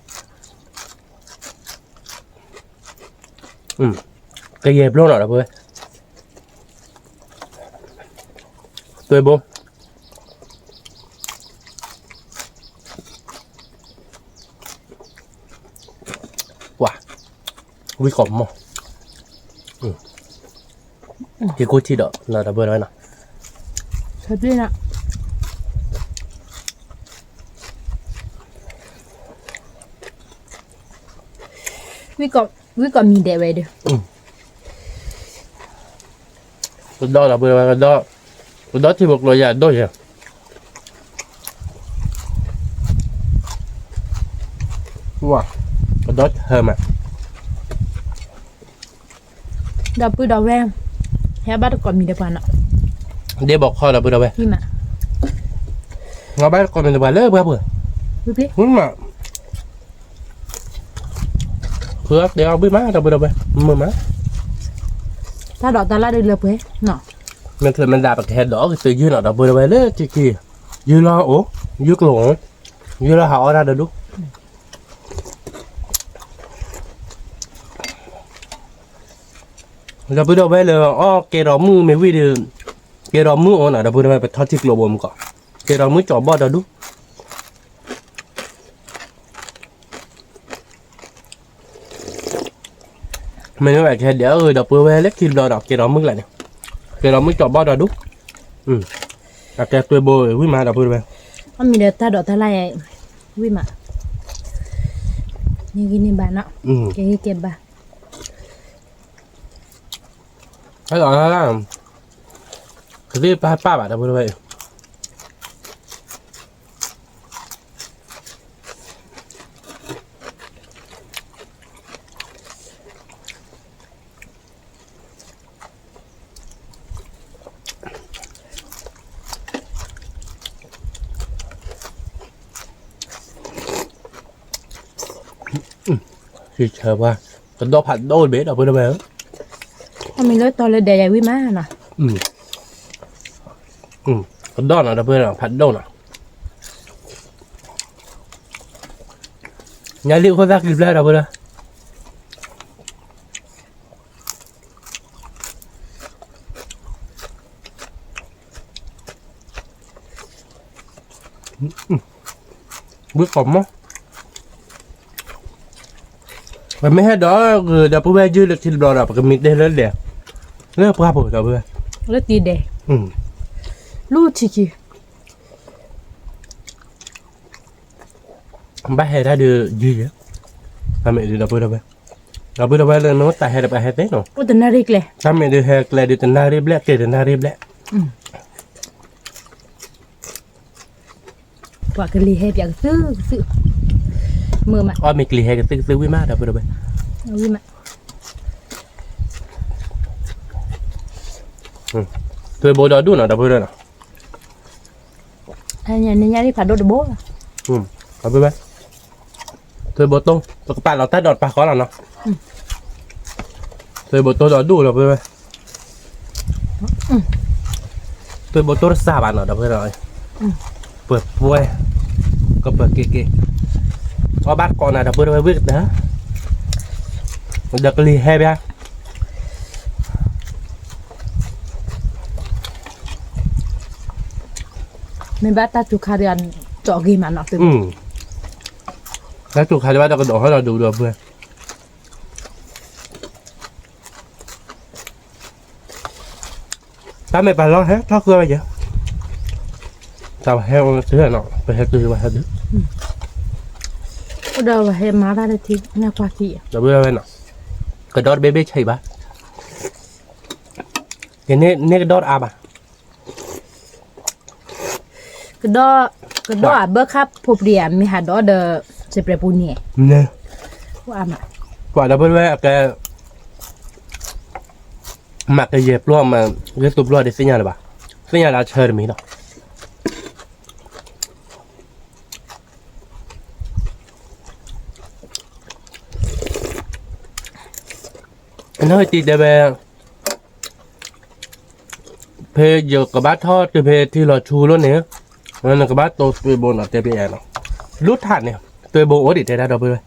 ကယဲၢ်ပျိနီၤ ဒီပုၢ်ဝဲၢ်, သွ့ဘိ ပှၤ ဝံၣ်ကိးမီၢ်, က့ၤကူထံဒီး ဒီပုၢ်ဒီဝဲၢ်နီၤ, ဝံၣ်ကိးမံၤဒဲးဝဲဒီး, ကဒီး ဒီပုၢ်ဒီဝဲၢ်, ကဒီးထံဖိကျိယၤဒိၣ်ယဲၢ်, ကဒီးထၢမး ဒီပုၢ်ဒီဝဲၢ်, ဟဲဘၣ်တကိးမံၤဒီးပှၤနီၤ, ဒ့ဘီခီ ဒီပုၢ်ဒီဝဲၢ်, ဟဲဘၣ်တကိးမံၤဒီးပှၤလၢပှၤပှဲၤ, ဖုတဲအီၤဘုမး ဒီပုၢ်ဒီဝဲၢ်, မုာ်မး, တၢ်ဒိးတၢ်လၢ်ဒ်လၢပှဲၤ, မ့ၢ်မ့ၢ်ဒၣ်ပကဟဲဒိးကသုးယုၢ်နီၤ ဒီပုၢ်ဒီဝဲၢ် လၢထံခံ, ယုၢ်လီၤအိၣ်, ယုၢ်ကျိၤအိၣ်, ယုၢ်လီၤဟးအီၣ်တၢ်တဒူၣ် ဒီပုၢ်ဒီဝဲၢ်လၢအီၣ်ကဲထီၣ်မုၢ်မ့ၢ်ဝံၤဒီး, ကဲထီၣ်မုၢ်အိၣ်နီၤ ဒီပုၢ်ဒီဝဲၢ် ပထီထံကျိဘိမုၢ်ကီး, ကဲထီၣ်မုၢ်ကၠီၤဘီၣ်ဒီဒူၣ်, မ့ၢ်ဝဲကဟဲဒဲးအဂ့ၢ် ဒီပုၢ်ဝဲၢ်လၢခံဘျီဒီး ကဲထီၣ်မုၢ်ကျါန့ၣ်, ကဲထီၣ်မုၢ်ကၠီၤဘီၣ်ဒီဒူၣ်, အကဲသွ့ဘိဝံၣ်မး ဒီပုၢ်ဝဲၢ်, အမံၤဒီးတၢ်ဒိးတၢ်လၢ်ယဲၢ်, ဝံၣ်မး, န့ၢ်ဂံၢ်န့ၢ်ဘါနီၤ, ကဲဂံၢ်ကဲဘါ ဟဲလီၤလၢ်လၢ်, ကသ့ၣ်ပၢ်ပၢ်ဘၣ် ဒီပုၢ်ဝဲၢ်, ဟံၣ်ဆၢပှၤ, ကဒီးဖးဒိၣ်တဘ့ၣ် ဒီပုၢ်ဝဲၢ်ဧၢ, အမံၤလၢတီလၢဒဲးယၤဝံၣ်မးနီၤ, ကဒီးနီၤ ဒီပုၢ်ဝဲၢ် ဖးဒိၣ်နီၤ, ညါလံအခိၣ်သၣ်ကံဘျၢ ဒီပုၢ်ဝဲၢ် ဝံၣ်ကိးမီၢ်, ပမ့ၢ်ဟဲဒိးဂ့ၤ ဒီပုၢ်ဝဲၢ်ယုၢ်လၢထံတဘျီဒီး ပကမံၤတဲလၢလဲၣ်, လၢပှၢ်ပူၤ ဒီပုၢ်ဝဲၢ်, လၢတံၤဒဲး, လူထံခံ ဘၣ်ဟဲတၢ်ဒုးယုၢ်ယဲၢ်, တၢ်မ့ၢ်ဒုး ဒီပုၢ်ဝဲၢ်, ဒီပုၢ်ဝဲၢ်လၢမ့ၢ်တၢ်ဟဲဒီးပှၤဟဲသ့နီၤ, အိၣ်တနၣ်ရံၣ်ကျဲ, တၢ်မ့ၢ်ဒုးဟဲကျဲဒုးတနၣ်ရံၣ်ဘျဲၣ် က့ၤတနၣ်ရံၣ်ဘျဲၣ် ပှၤကလံၤဟဲပၠးကသုၣ်ကသုၣ်, မုာ်မး, အီၣ်မ့ၤကလံၤဟဲကသုၣ်ကသုၣ်ဝံၣ်မး ဒီပုၢ်ဝဲၢ်, ဝံၣ်မး, သွ့ဘိဒီဒူၣ်နီၤ ဒီပုၢ်ဝဲၢ်နီၤ, ညါန့ၣ်ညါဒ်ဖးဒိၣ်တဘိ, ဒီပုၢ်ဝဲၢ်, သွ့ဘိတိၢ် ပကပာ်လီၤတၢ်ဒိးတပာ်ဃီလီၤနီၤ, သွ့ဘိတိၢ်ဒီဒူၣ် ဒီပုၢ်ဝဲၢ် သွ့ဘိတိၢ်တစှၤဘၣ်နီၤ ဒီပုၢ်ဝဲၢ်, ပှဲၤပှဲၤ, ကပၢၤက့ၤက့ၤ, အီၣ်ဘၣ်ကိးနၤ ဒီပုၢ်ဝဲၢ် ဝံၣ်ကတၢၢ်, ဒီးကလံၤဟဲပၠး, မ့ၢ်ဘၣ်တၢ်စူၤခါဒီး ကၠီဂ့ၤမးနီၤ, တၢ်စူၤခါဒီးဘၣ်တကဒီးဟီဒီးဒုးဒီပုၢ်ဝဲၢ် တၢ်မ့ၢ်ပှၤလီၤဟဲထီၣ်ဃုဝဲယဲၢ်, တၢ်ပဟဲအိၣ်တုၤနီၤ ပဟဲတုၤပဟဲတုၤ, အိၣ်ဒီးပဟဲမၤတၢ်လၢထံ နကွၢ်ထံ, ဒီပုၢ်ဝဲၢ်နီၤ, ကဒီးတဘ့ၣ်ဘ့ၣ်ဆံးဘၣ်, ယန့ၢ်ကဒီးတအါဘၣ်, ကဒီး, ကဒီးအဘၢခါဖိပျံၤဧါ မ့ၢ်ဟးဒီးဒီး စံးပြဲးပူၤန့ၣ်, ပှၤဒီပုၢ်ဝဲၢ်အကဲ မၤကယဲၢ်ပျီမး, ဂ့ၢ်သူပျီဒ်သ့ၣ်ညါလၢၤဘၣ်, သ့ၣ်ညါလၢအဆၢတမံၤလီၤ. အနီၢ်တံၤတဲဝဲ, ဖဲယကဘၣ်ထီၣ်တုၤဖဲထံလီၤဆူလီၤန့ၣ်, နကဘၣ်တိၢ်သွ့ဘိနီၤ တဲပအဲနီၤ, လူထးန့ၣ်, သွ့ဘိအိၣ်ဒံးတဲဒၣ်ဒီပုၢ်ဝဲၢ်,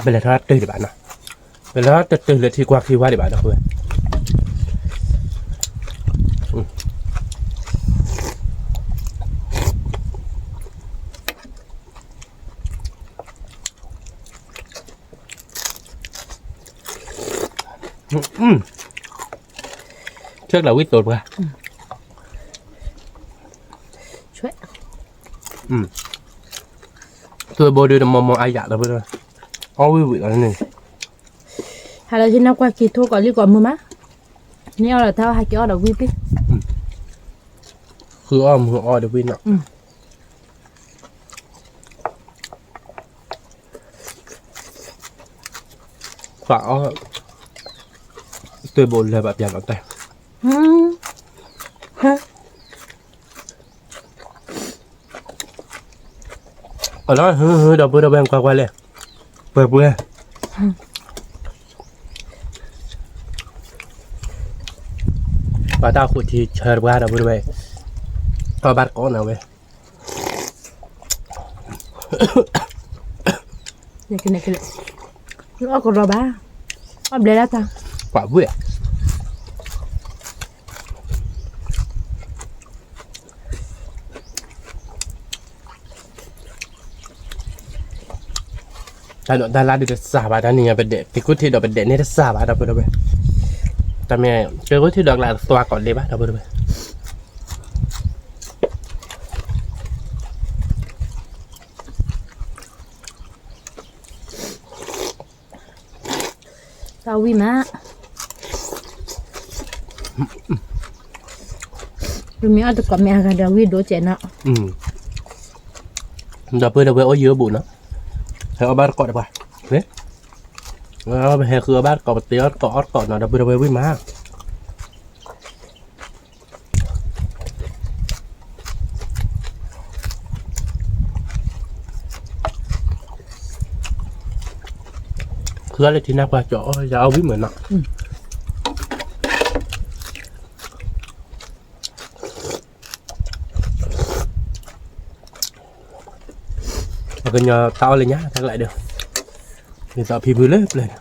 ပလဲၤထီၣ်တတုၤဒံးဘၣ်နီၤ, ပလဲၤထီၣ်တတုၤလၢထံကွၢ်ခံဝါဒံးဘၣ်ဒီပုၢ်ဝဲၢ်. ဆဲးကျၢဝံၣ်သိးတပှၢ်, သွ့ဘိဒုးတမီၤမီၤအါယၤဒီပုၢ်ဝဲၢ်, အီၣ်ဝံၣ်ဝံၣ်လီၤန့ၣ်, ဟးလၢဟံၣ်နီၢ်ကွၢ်က့ၤထိၣ်ကီးလံၢ်ကီးမုာ်မး, န့ၢ်အီၣ်ဒီးတၢ်အီၣ်ဟးက့ၤအီၣ်ဒီးဝံၣ်ပ့ၢ်, ဃုအီၣ်မုာ်အီၣ်ဒီးဝံၣ်နီၤ. ပှၤအီၣ်, သွ့ဘိလၢဘၣ်ပျၢ်လီၤတဲ, အလီၢ်ဟူဟူဒီပုၢ်ဝဲၢ်ကွၢ်ကွၢ်လဲၣ်, ပှဲၤပှဲၤ, ပှၤတၢ်ဃိးထံဆၢတပှၢ်ဒီပုၢ်ဝဲၢ်, အီၣ်ဘၣ်တကိးနၤဝဲ အီၣ်ကရီဘၣ်, အီၣ်ဘျဲလၢတၢ်, ပှၤဝဲၢ်, တၢ်ဒိးတၢ်လၢ်ဒုးတစၢ်ဘၣ် တၢ်နံၤညါပဒဲး သုးခိၣ်ထံးဒီးပဒဲးန့ၣ်တစၢ်ဘၣ် ဒီပုၢ်ဝဲၢ်, တၢ်မ့ၢ် သုးခိၣ်ထံးဒီးကလးတသွါကိးလ့ဘၣ် ဒီပုၢ်ဝဲၢ်. တၢ်ဝံၣ်မး, ပမ့ၢ်အီၣ်တကိးမ့ၢ်အဂၤဒီးဝံၣ်ဒိၣ်စဲးနီၤ, ဒီပုၢ်ဝဲၢ်အိၣ်ယံၤအိၣ်ဘူးနီၤ, ဟဲအီၣ်ဘၣ်တကိးတပှၢ်, ပဟဲဃုအီၣ်ဘၣ်တကိး ပတ့အီၣ်တကိးအီၣ်တကိးနီၤ ဒီပုၢ်ဝဲၢ်ဝံၣ်မး. ဃုအီၣ်လၢထံနၢ်ပှၢ်ကၠီအီၣ် ယအီၣ်ဝံၣ်မးနီၤ. ပှၤကညီတၢ်အီၣ်လၢညါတၢ်ကလဲာ်ဒီး, ဒ်သိးဖံဖုလၢပျၢၤန့ၣ်,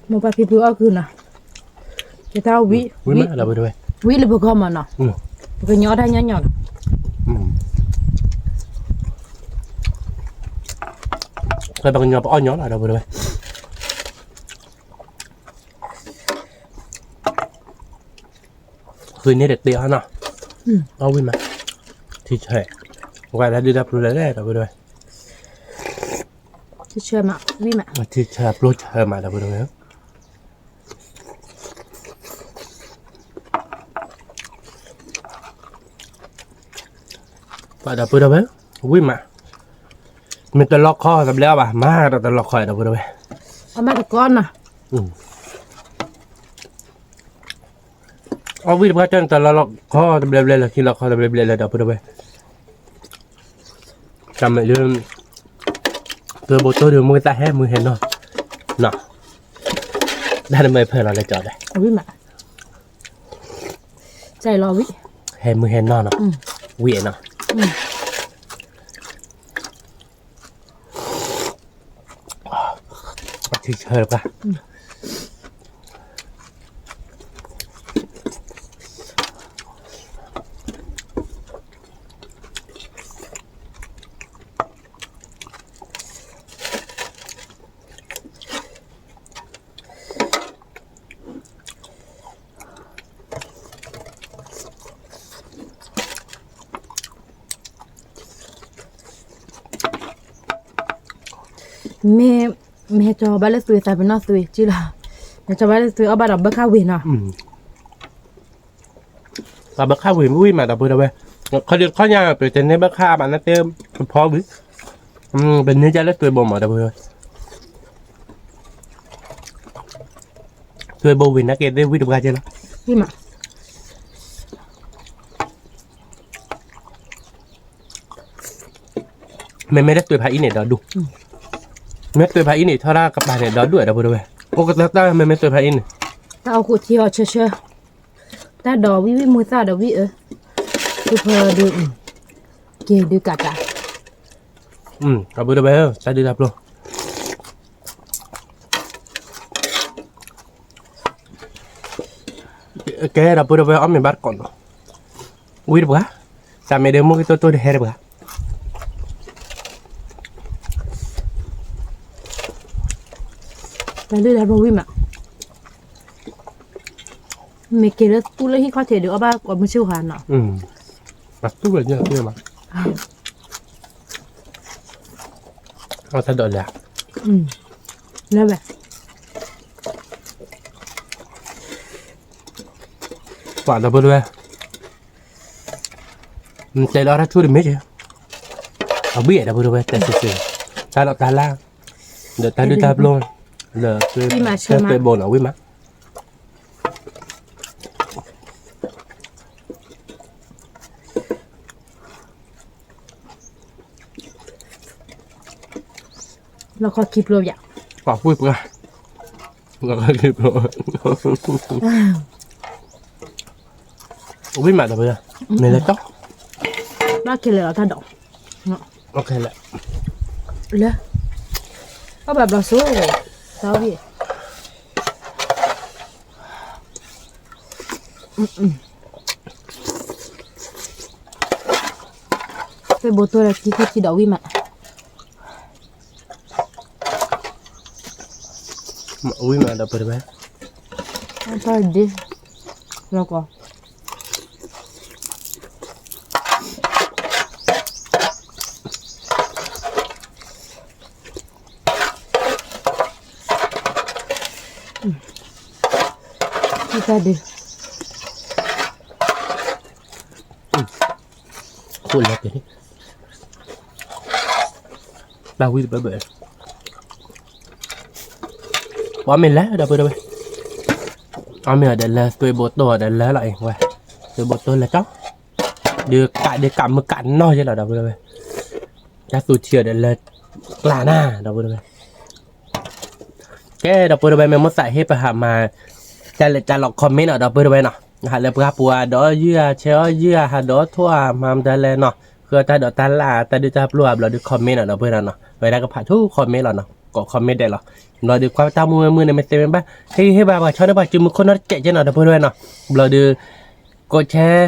မိၢ်ပၢ်ဖံဖုအီၣ်ကုၢ်နီၤ, ယတၢ်ဝံၣ်, ဝံၣ်မးဒီပုၢ်ဝဲၢ်, ဝံၣ်လၢပဂီၢ်မးနီၤ, ပကညီအီၣ်တၢ်ညီညီလီၤ, ပှၤကညီပအီၣ်ညီလီၤဒီပုၢ်ဝဲၢ်. ဃုန့ၢ်တတ့အီၤနီၤ, အီၣ်ဝံၣ်မး, ထံဆၢ, ဝဲဒၣ်ဒုးတၢ်ပျိလဲၣ်လဲၣ် ဒီပုၢ်ဝဲၢ်, ထံဆၢမး, ဝံၣ်မး, ထံဆၢပျိဆၢမး ဒီပုၢ်ဝဲၢ်. ပှၤဒီပုၢ်ဝဲၢ်, ဝံၣ်မး, မ့ၢ်တလီခီတဘျဲအီၣ်ဘၣ် မၤဒီးတလီခီ ဒီပုၢ်ဝဲၢ်, အီၣ်မးတကိးနီၤ. အီၣ်ဝံၣ်တပှၢ်တၢၢ်န့ၣ် တလီခီတဘျဲဘျဲလၢၤ ခံလီခီတဘျဲဘျဲလၢၤ ဒီပုၢ်ဝဲၢ်, တၢ်မ့ၢ်လၢ သုးဘိတိၢ်ဒုးမုၢ်သၣ်ဟဲမုၢ်ဟဲနီၤ, နီၤ, တၢ်တမ့ၢ်ဖၢလီၤလၢကၠီၤဒီး ဟဲမုၢ်ဟဲနီၤနီၤ, ဝံၣ်နီၤ. အထံဆၢတပှၢ် မ့ၢ်, မ့ၢ်ဟဲကၠီဘၣ်လၢသွံၣ်သးပ့ၤနီၣ်သွံၣ်ကံလီၤ, မ့ၢ်ကၠီဘၣ်လၢသွံၣ်အီၣ်ဘၣ်ဒီးဘၣ်ခၣ်ဝ့ၤနီၤ, ပှၤဘၣ်ခၣ်ဝ့ၤမ့ၢ်ဝံၣ်မးဒီပုၢ်ဒီဝဲၢ်, ခီဒုးခီညါ ပတန့ၢ်ဘၣ်ခၣ်ဘၣ်နာ်သ့ၣ်တဖီဝံၤ, ပန့ၢ်ကၢ်လၢသွံၣ်ဘိမးဒီပုၢ်ဒီဝဲၢ်, သွံၣ်ဘိဝံၤနာ်က့သ့ၣ်ဝံၣ်တပှၢ်ကဲလီၤ, မ့မ့ၢ်လၢသွံၣ်ဖးအံၤန့ၣ်ဒီဒူၣ်, မ့ၢ်သွံၣ်ဖးအံၤန့ၣ် ထီၣ်တၢ်ကပၤန့ၣ်ဒီဒူၣ်ဒီပုၢ်ဒီဝဲၢ်, အိၣ်ကတၢၢ်တၢ်မ့မ့ၢ်သွံၣ်ဖးအံၤန့ၣ်, တၢ်အိၣ်ခိးထံအီၤဆၢဆၢ, တၢ်ဒိးဝံၣ်ဝံၣ်မူသၣ်ဒီးဝံၣ်အၢ, သုဖၢဒုး, က့ၤဒုးကးတၢ်, ဒီပုၢ်ဒီဝဲၢ် တၢ်ဒုးတၢ်ပျိၢ် ကဲဒီပုၢ်ဒီဝဲၢ် အီၣ်မ့ၤဘၣ်တကိးနီၤ, ဝံၣ်တပှၢ်, တၢ်မ့ၢ်ဒုးမိၢ်ကတိၢ်တိၢ်တဟဲတပှၢ်, တၢ်ဒုးတၢ်ပျိၢ်ဝံၣ်မး, မ့ၢ်က့ၤလၢသူလၢဟံၣ်ခီၣ်ထံးဒုးအီၣ်ဘၣ်ကိးမုၢ်ဆ့ၣ်ဟါနီၤ, ပှၤသူဝဲညါသ့မး, အီၣ်တၢ်ဒိးလဲၣ်, လၢဝဲ ပှၤဒီပုၢ်ဒီဝဲၢ်, နတဲလၢအီၣ်တၢ်ဆူၣ်တမ့ၢ်က့, အဘှံးဒီပုၢ်ဒီဝဲၢ် တဲစ့စ့, တၢ်လီၢ်တၢ်လၢ်, ဒီးတၢ်ဒုးတၢ်ပျိၢ်, ဒီးသွံၣ်ဘိနီၤဝံၣ်မး လီၢ်ခီခံဖျိယါ, ပှၤဝံၣ်ပှၢ်, လီၢ်ခီခံဖျိ, ဝံၣ်မးဒီပုၢ်ဒီဝဲၢ်, မ့ၢ်လၢတီ, ဘၣ်ခဲလၢာ်လီၤတၢ်ဒိး, လၢ, အီၣ်ဘၣ်ဘျီစိ, တၢ်ဝံၣ် သွံၣ်ဘိတိၢ်ဒီးခံခံခံဒီးဝံၣ်မး, ဝံၣ်မးဒီပုၢ်ဒီဝဲၢ်, တၢ်ဒ့, လီၤကီး တၢ်ဒ့, အိၣ်လၢက့ၤန့ၣ်, တၢ်ဝံၣ်တဘၢဘၢ, ပှၤမ့ၢ်လဲၤဒီပုၢ်ဒီဝဲၢ်, အီၣ်မ့ၢ်အီၤဒီးလၢသွံၣ်ဘိတိၢ်အီၤဒီးလၢလီၤအံၤဝဲ, သွံၣ်ဘိတိၢ်လၢတီ, ဒုးကးဒုးကးမုၢ်ကးနီၢ်ယဲလီၤဒီပုၢ်ဒီဝဲၢ်, တၢ်သူထံအီၤဒီးလၢ, ကျါနၤဒီပုၢ်ဒီဝဲၢ်, ကဲဒီပုၢ်ဒီဝဲၢ် မ့ၢ်မိၣ်သးဟ့ၣ်ပဟးမၤ, တၢ်လဲၤတၢ်လီၤ comment နီၤဒီပုၢ်ဒီဝဲၢ်နီၤ, ဟးလၢပှၢ်ပူၤအဒိးယုၢ်အဆဲးအီၣ်ယုၢ်အဟးဒိးထိၣ်အမၤ မတၤလဲၣ်နီၤ, ဃုတၢ်ဒိးတၢ်လၢ်တၢ်ဒုးတၢ်ပျိၢ်အဘျီဒုး comment နီၤဒီပုၢ်ဒီဝဲၢ်နီၤ, ဝဲဒၣ်ကဖးထူ comment လီၤနီၤ, ကိး comment ဒဲးလီၤ, ဘျီဒုးကွၢ်တၢ်မုၢ်ဝဲမုၢ်န့ၣ် မ့ၢ်သ့မ့ၢ်ဘၣ်, ဟ့ၣ်ဂံၢ်ဟ့ၣ်ဘါပှၤဆီန့ၢ်ပှၤစုမုၢ်ခိၣ် နီတစဲးကဲနီၤဒီပုၢ်ဒီဝဲၢ်နီၤ, ဘျီဒုး, ကိး share,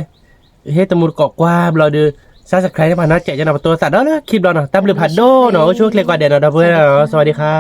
ဟ့ၣ်တမူတကိးကွၢ်ဘျီဒုး, subscribe န့ၢ်ပှၤနီတစဲးကဲနီၤ, ပတိသးဒီးလၢခံဘျီနီၤ, တၢ်ဘျုးဖးဒိၣ်နီၤ, အိၣ်ဆူၣ်အိၣ်ချ့ကိးဂၤဒဲးနီၤဒီပုၢ်ဒီဝဲၢ်, စဝၤဒံခါ